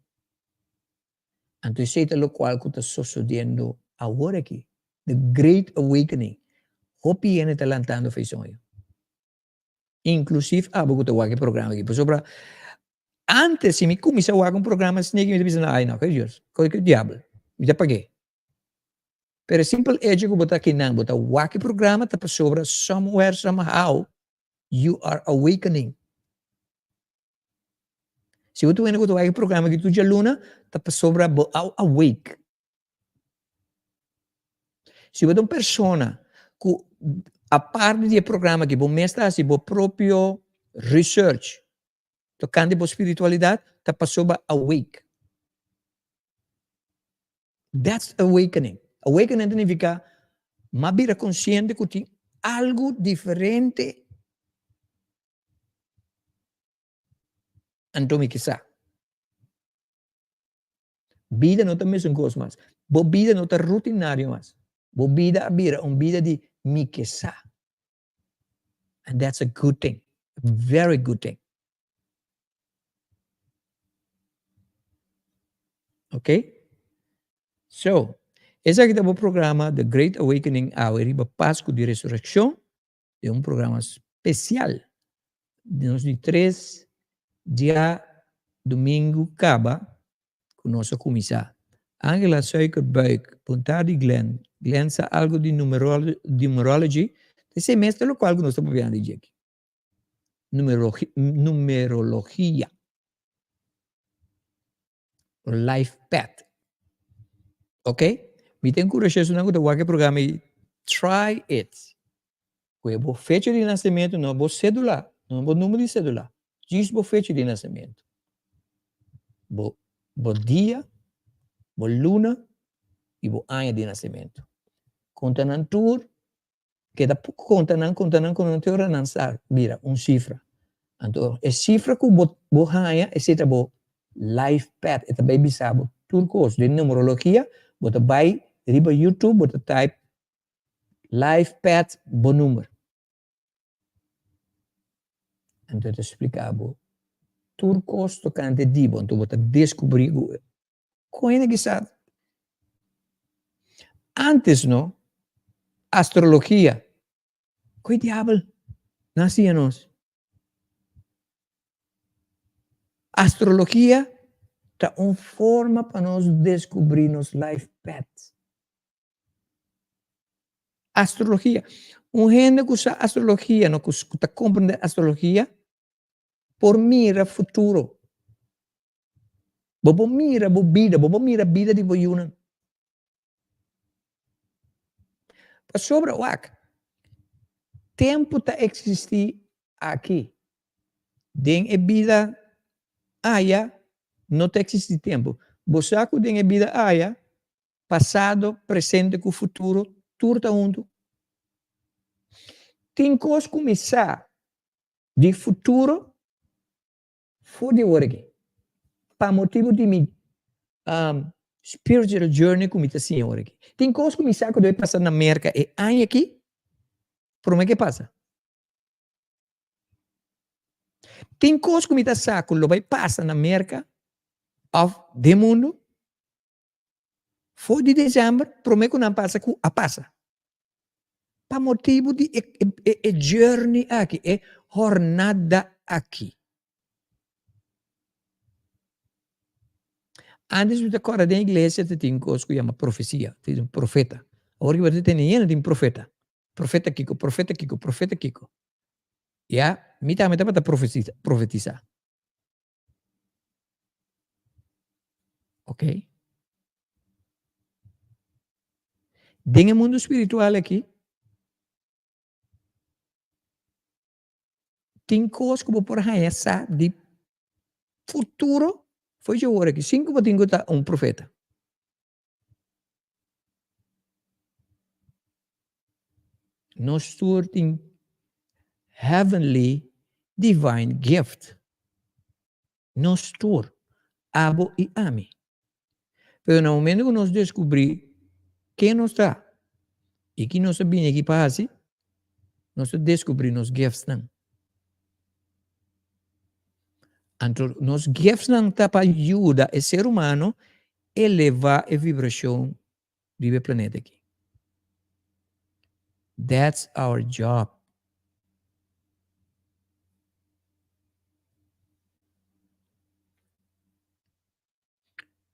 Anto esei ta lokual ku ta sosodiendo awor aki, the great awakening. Hopi hende ta lantando for e soño, inklusiv abo ku ta wak e programa aki. Pasobra antes si mi kuminsá wak un programa asina aki mi ta bisa, ai no, ke Dios, ke diabel, mi ta pag'é. Pero e simpel echo ku bo ta akinan, bo ta wak e programa ta pasobra somewhere, somehow You are awakening. Si bo ta wende ku ta wak e programa aki tur djaluna, ta pasobra bo a awake. Si bo ta un persona ku aparte di e programa aki bo mes ta hasi bo propio research tokante bo spiritualidat, ta pasobra awake. That's awakening. Awakening ta nifica m'a bira consciente cu tin algo diferente anto mi kisa. Bida no ta mesun cos mas. Bo bida no ta rutinario mas. Bo bida a bira un bida di mi kisa. And that's a good thing. A very good thing. Ok? So, esaki ta bo programa The Great Awakening awe riba Pasku di Resurekshon, den un programa spesial di nos di tres dia domingu kaba ku nos a kuminsá. Angela Suikerbuik, Bon tardi Glenn. Glenn sa algu di numerology, ta esei mes ta lokual ku nos ta papiando di dje aki. Numerologia. Life path. Ok? Mi ta enkurashá esunnan ku ta wak e programa ei, try it. Ku e bo fecha di nasementu, no bo sedula, no bo numero di sedula, djis bo fecha di nasementu. Bo bo dia, bo luna i bo aña di nasementu. Konta nan tur Keda konta nan, konta nan, konta nan te ora nan sa bira un sifra. Anto e sifra ku bo bo haña esei ta bo life path, e ta bai bisa bo tur kos. Den numerologia bo ta bai riba YouTube bo ta type life path bo number. Anto e ta splika bo tur kos tokante di bo. Anto bo ta deskubrí ku Kon hende ki sa? Antes no, astrologia, ku e diabel nan siña nos? Astrologia ta un forma pa nos deskubrí nos life path. Astrologia, un hende ku sa astrologia, no, ku ta komprendé astrologia, por mira futuro. Bo por mira bo bida, bo por mira bida di bo yunan. Pasobra wak, tempu ta eksistí aki. Den e bida aya no ta eksistí tempu. Bo sa ku den e bida aya, pasado, presente ku futuro tur ta huntu? Tin kos ku mi sa di futuro For di ora aki, pa motibu di mi spiritual journey ku mi ta siña ora aki, tin kos ku mi sa ku debe pasa na Merka e aña aki, prome ke pasa. Tin kos ku mi ta sa ku lo bai pasa na Merka òf den mundu for di december prome ku nan pasa ku a pasa. Pa motibu di e e journey aki, e hornada aki. Antes mi ta kòrda den iglesia ta tin kos ku yama profesia, ta tin profeta. Awor ki bo ta tende yena tin profeta. Profeta kiko, profeta kiko, profeta kiko. Ya, mi tambe tabata profetisa. Ok. Den e mundu spiritual aki, tin kos ku bo por haña sa di futuro for dje ora aki, sin ku bo tin ku ta un profeta. Nos tur tin heavenly divine gift. Nos tur, abo i ami. Pero na momento ku nos deskubrí ken nos ta i ki nos a bini aki pa hasi, nos ta deskubrí nos giftsnan. Anto nos giftsnan ta pa yuda e ser humano elevá e vibrashon riba e planeta aki. That's our job.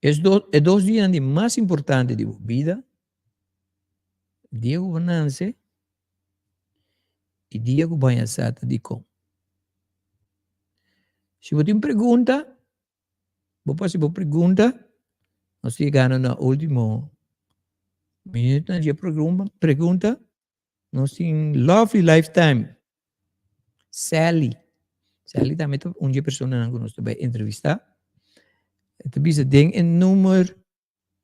Es do, e dos dianan di mas importante di bo bida, dia ku bo nanse i dia ku bo haña sa ta dikon. Si bo tin pregunta, Bo por hasi bo pregunta. Nos ta yegando na ultimo minutonan di e pregunta. Nos tin Lovely Lifetime, Sally. Sally tambe ta un di e personanan ku nos ta bai entrevistá. E ta bisa den e number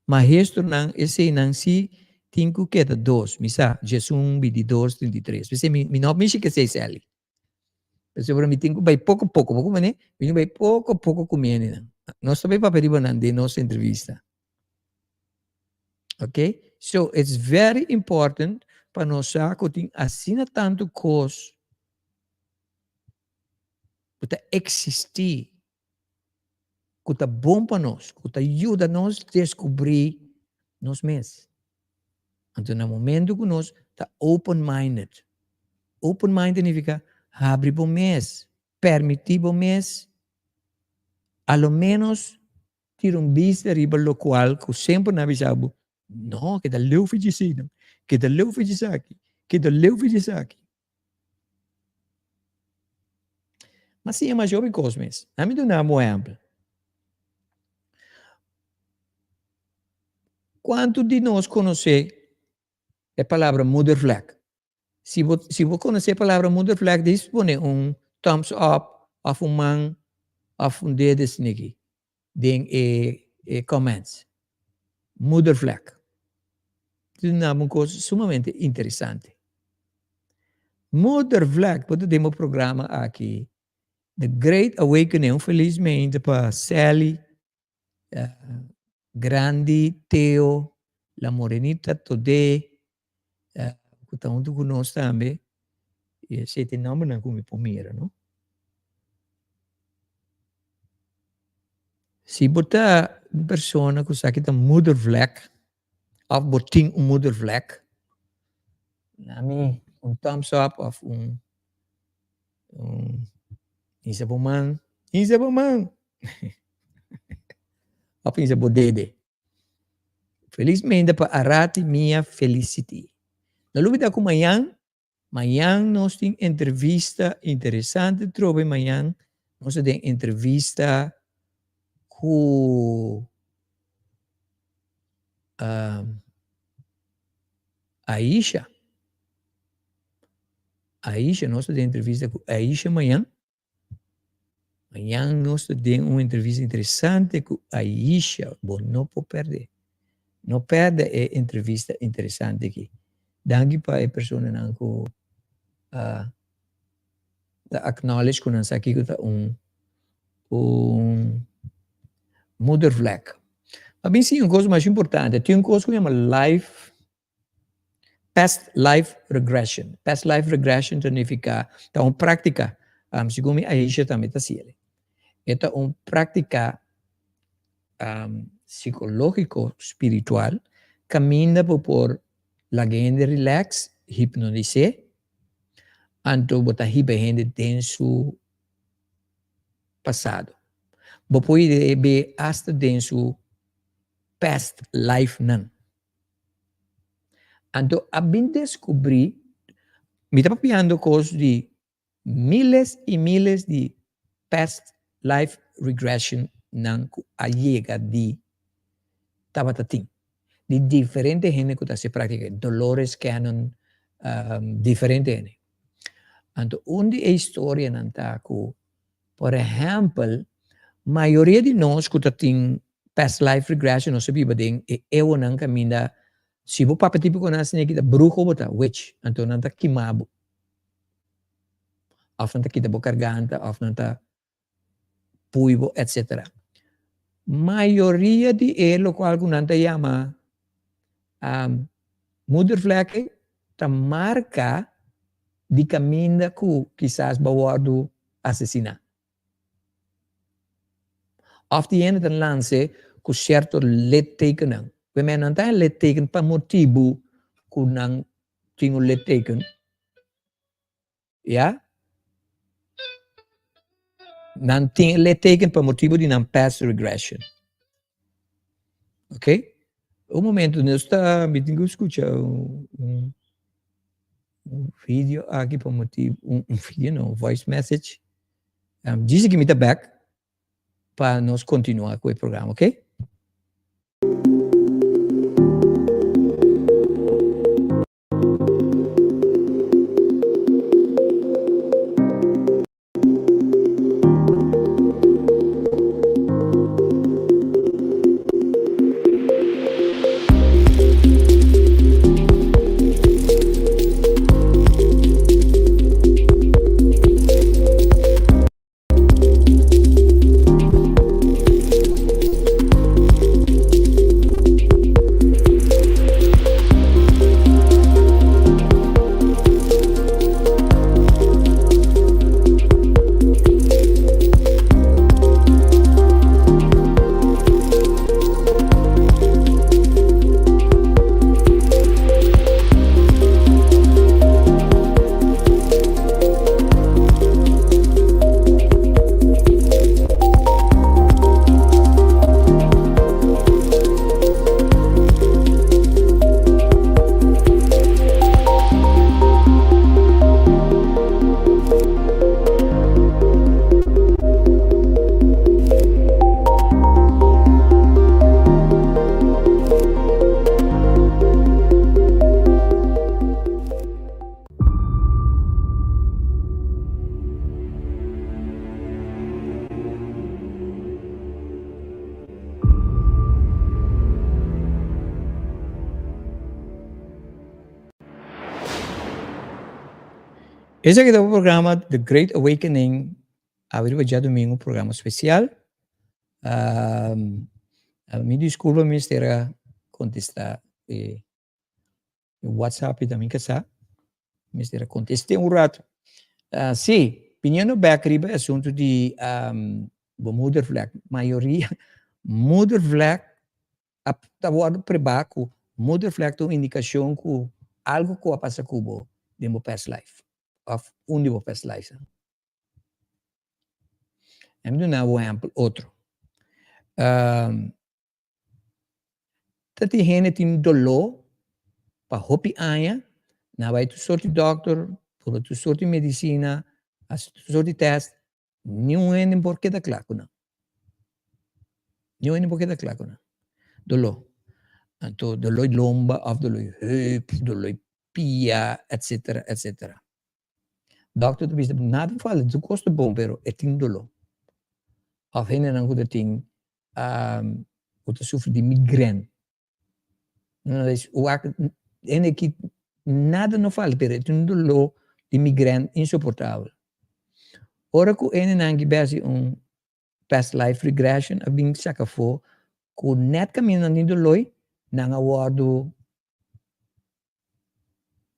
maestronan eseinan si tin ku keda dos. Mi sa djesun, bintidos, 33. P'esei mi no mishi ku esei Sally. Pasobra mi tin ku bai poko poko, bo kumene? Mi tin ku bai poko poko ku mi hendenan. Nos ta bai papia riba nan den nos entrevista. Ok? So, it's very important pa nos sa ku tin asina tantu kos ku ta eksistí. ku ta bon pa nos, ku ta yuda nos deskubrí nos mes. Anto na momento ku nos ta open minded, open minded nifiká habri bo mes, permití bo mes a lo ménos tira un bista riba lokual ku semper nan a bisa bo, no, keda leu for djeseinan, keda leu for djesaki, keda leu for djesaki. Ma siña masha hopi kos mes. Ami duna bo un ehèmpel. Kuantu di nos konosé e palabra moedervlek? Si bo si bo konosé e palabra moedervlek dis pone un thumbs up òf un man òf un dede sniki den e e comments. Moedervlek. Duna bo un kos sumamente interesante. Moedervlek, bo ta den bo programa aki The Great Awakening, un felis mente pa Sally Grandi, Theo, La Morenita, Todé, ku ta huntu ku nos tambe. I esei ta e nòmbernan ku mi por mira, no? Si bo ta un persona ku sa ki ta moedervlek òf bo tin un moedervlek, na mi un thumbs up òf un un hisa bo man, hisa bo man! Òf hisa bo dede. Felismente pa Arati, Mia, Felicity. No lubida ku mañan Mañan nos tin entrevista interesante trobe mañan nos ta den entrevista ku Aisha. Aisha nos ta den entrevista ku Aisha mañan. Mañan nos ta den un entrevista interesante ku Aisha. Bo no por pèrdè. No pèrdè e entrevista interesante aki. Danki pa e personanan ku a ta acknowledge ku nan sa kiko ta un un moedervlek. Pa mi si un kos mas importante, tin un kos ku yama life Past life regression. Past life regression ta nifica, ta un practica, segun mi Aisha tambe ta haciel. E ta un practica psicologico spiritual caminda bo por laga hende relax, hipnotis'é, anto bo ta hiba hende den su pasado. Bo por hib'é hasta den su past life nan. Anto a bin deskubrí, mi ta papiando kos di miles i miles di past life regression nan ku a yega di tabata tin, di diferente hende ku ta hasi práktika, Dolores Cannon, diferente hende. Anto un di e historianan ta ku Por ehèmpel, mayoria di nos ku ta tin past life regression nos a biba den e eonan kaminda si bo papia típiko nan asina kita bruho bo ta, witch, anto nan ta kima bo òf nan ta kita bo karganta òf nan ta pui bo etsetera. Mayoria di e lokual ku nan ta yama moedervlek ta marka di kaminda ku kisas bo a wòrdu asesiná. Òf di hende ta lanse ku sierto littekennan. Primer nan ta e litteken pa motibu ku nan tin un litteken. Ya. Nan tin e litteken pa motibu di nan past regression. Ok. Un momento, nos ta, mi tin ku skucha un un video aki pa motibu, un video no, un voice message. Djis aki mi ta bek pa nos kontinua ku e programa, ok? Esaki ta bo programa The Great Awakening awe riba djadumingu programa spesial. Mi diskulpa mi mester a kontestá e WhatsApp ta mi kasá. Mester a kontest'é un ratu. Sí, biniendo bèk riba e asuntu di bo moedervlek. Mayoria moedervlek a ta wòrdu prebá ku moedervlek ta un indikashon ku algu ku a pasa ku bo den bo past life òf un di bo past lifenan. Mi duna bo un ehèmpel otro. Ta tin hende tin doló pa hopi aña, nan a bai tur sorti dòkter, purba tur sorti medisina, hasi tur sorti tèst, niun hende no por keda kla ku nan. Niun hende no por keda kla ku nan. Doló. Anto doló di lomba òf doló di heup, doló di pia, etsetera, etsetera. Dòkter ta bisa nada falta, tur kos ta bon, pero e tin doló. Òf hendenan ku ta tin ku ta sufri di migrèn. Wak hende ki nada no falta pero e tin un doló di migrèn insoportabel. Ora ku hendenan ki bèsi un past life regression a bin saka afó ku nèt kaminda nan tin doló nan a wòrdu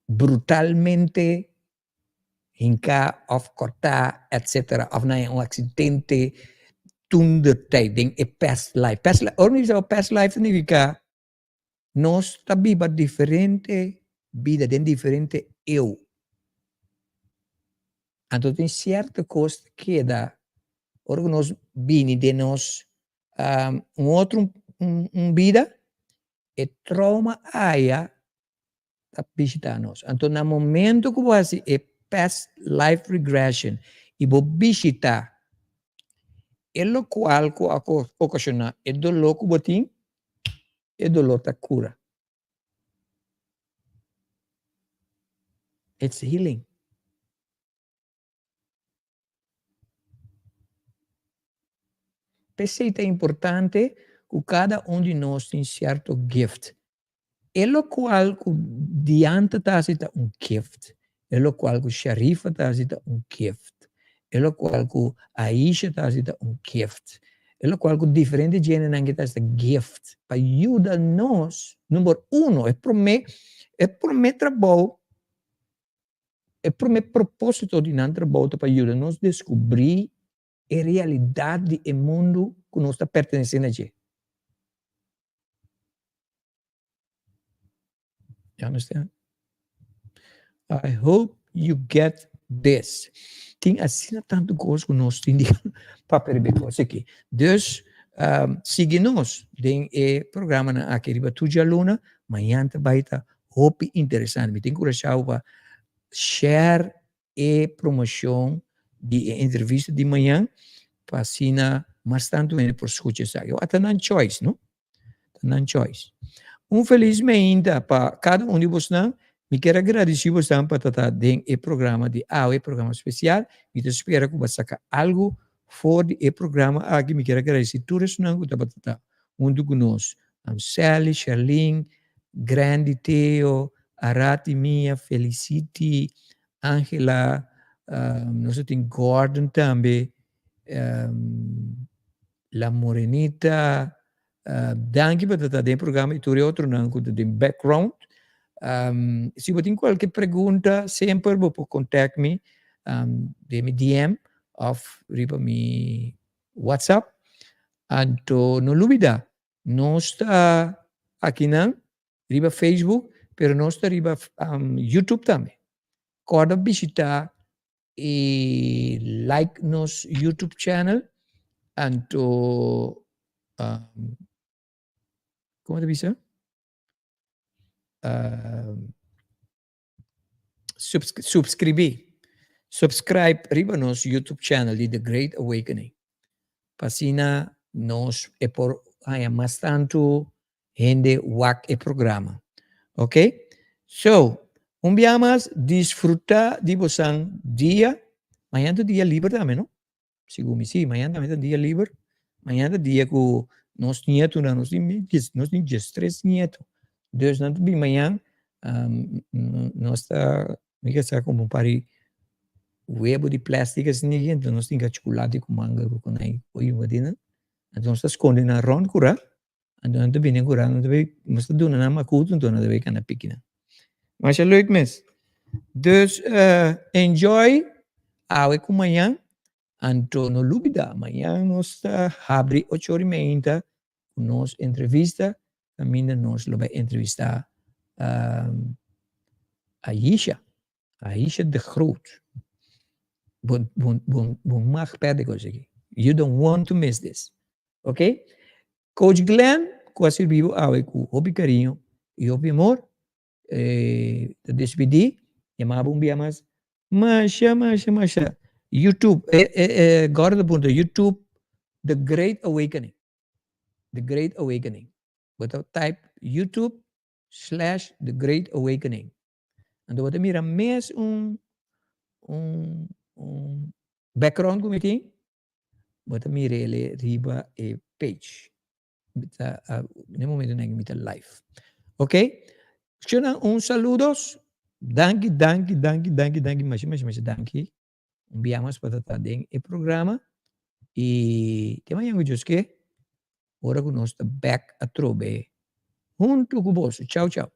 brutalmente hinká òf kòrtá etcetera òf nan un aksidente toentertijd den e past life. Past life, ora mi bisa bo past life ta nifiká nos ta biba diferente bida den diferente eu. Anto tin sierto kos ta keda ora ku nos bini den nos un otro un bida e trauma aya ta bishita nos. Anto na momento ku bo hasi e past life regression i bo bishita e lokual ku a okashoná e doló ku bo tin, e doló ta kura. It's healing. P'esei ta importante ku kada un di nos tin sierto gift. E lokual ku Dianta ta hasi ta un gift. E lokual ku Sharifa ta hasi ta un gift. E lokual ku Aisha ta hasi ta un gift. E lokual ku diferente djendenan ke ta hasi ta gift pa yuda nos, number uno, e promé e promé trabou E promé propósito di nan trabou ta pa yuda nos deskubrí e realidat di e mundu ku nos ta pertenesé na dje. You understand? I hope you get this. Tin asina tantu kos ku nos tin di papia riba e kos aki. Dus, sigui nos den e programanan aki riba tur djaluna. Mañan ta bai ta Hopi interesante. Mi tin curashao pa share e promocion di e entrevista di mañan pa asina mas tantu hende por scucha esaki. Awor ta nan choice, no? Ta nan choice. Un feliz meinta pa cada un di bosnan. Mi kier a gradici bosnan pa ta ta den e programa di awe, programa special. Mi ta spera cu bo a saca algo for di e programa aki. Mi kier a gradici tur esunnan cu tabata ta huntu cu nos. Sally, Sherlyn, Grandy, Theo, Arati, Mia, Felicity, Angela, nos a tin Gordon tambe, La Morenita, danki pa ta ta den e programa y tur e otronan cu ta den background. Si bo tin cualke pregunta semper bo por contact mi den mi DM of riba mi WhatsApp. Anto no lubida nos ta akinan riba Facebook pero nos ta riba YouTube tambe. Kòrda bishita i like nos YouTube channel anto komo ta bisa? Subscribí, subscribe riba nos YouTube channel di The Great Awakening pa asina nos e por haña mas tantu hende wak e programa. Ok? So, un bia mas disfruta di bosan dia. Mañana ta dia liber tambe, no? Segun mi si, mañana tambe ta dia liber. Mañana ta dia ku nos nietunan, nos tin nos tin diestres nietu. Dus nan ta bin mañan, nos ta, mi ke sa komo un par di. Webo di plastic asina aki, anto nos tin ka chocolate ku manga ku konai ku oyu aden. Anto nos ta skonde nan rond kura, anto nan ta bini kura, nan ta bai, nos ta duna nan makutu, anto nan ta bai kana piki nan. Masha leuk mes. Dus enjoy awe ku mañan, anto no lubida mañan nos ta habri ocho ora i meinta ku nos entrevista kaminda nos lo bai entrevista Ayisha. Aisha de Groot. Bo, bo, bo, bo mag perde kos aki. You don't want to miss this. Ok? Coach Glenn, ku a sirbi bo awe ku hopi kariño i hopi amor, eh, ta despedí. Yama bo un bia mas. Masha, masha, masha. YouTube, eh, eh, eh, Gordon ta puntra, YouTube, The Great Awakening. The Great Awakening. Bo ta type YouTube slash The Great Awakening. Anto bo ta mira mes un un un background ku mi tin, bo ta mira ele riba e page. Mi ta na e momentonan aki mi ta live. Ok, Shownan un saludos. Danki, danki, danki, danki, danki, masha, masha, masha danki. Un bia mas pa ta ta den e programa i te mañan ku Dios ke ora ku nos ta bek atrobe huntu ku boso. Chao chao.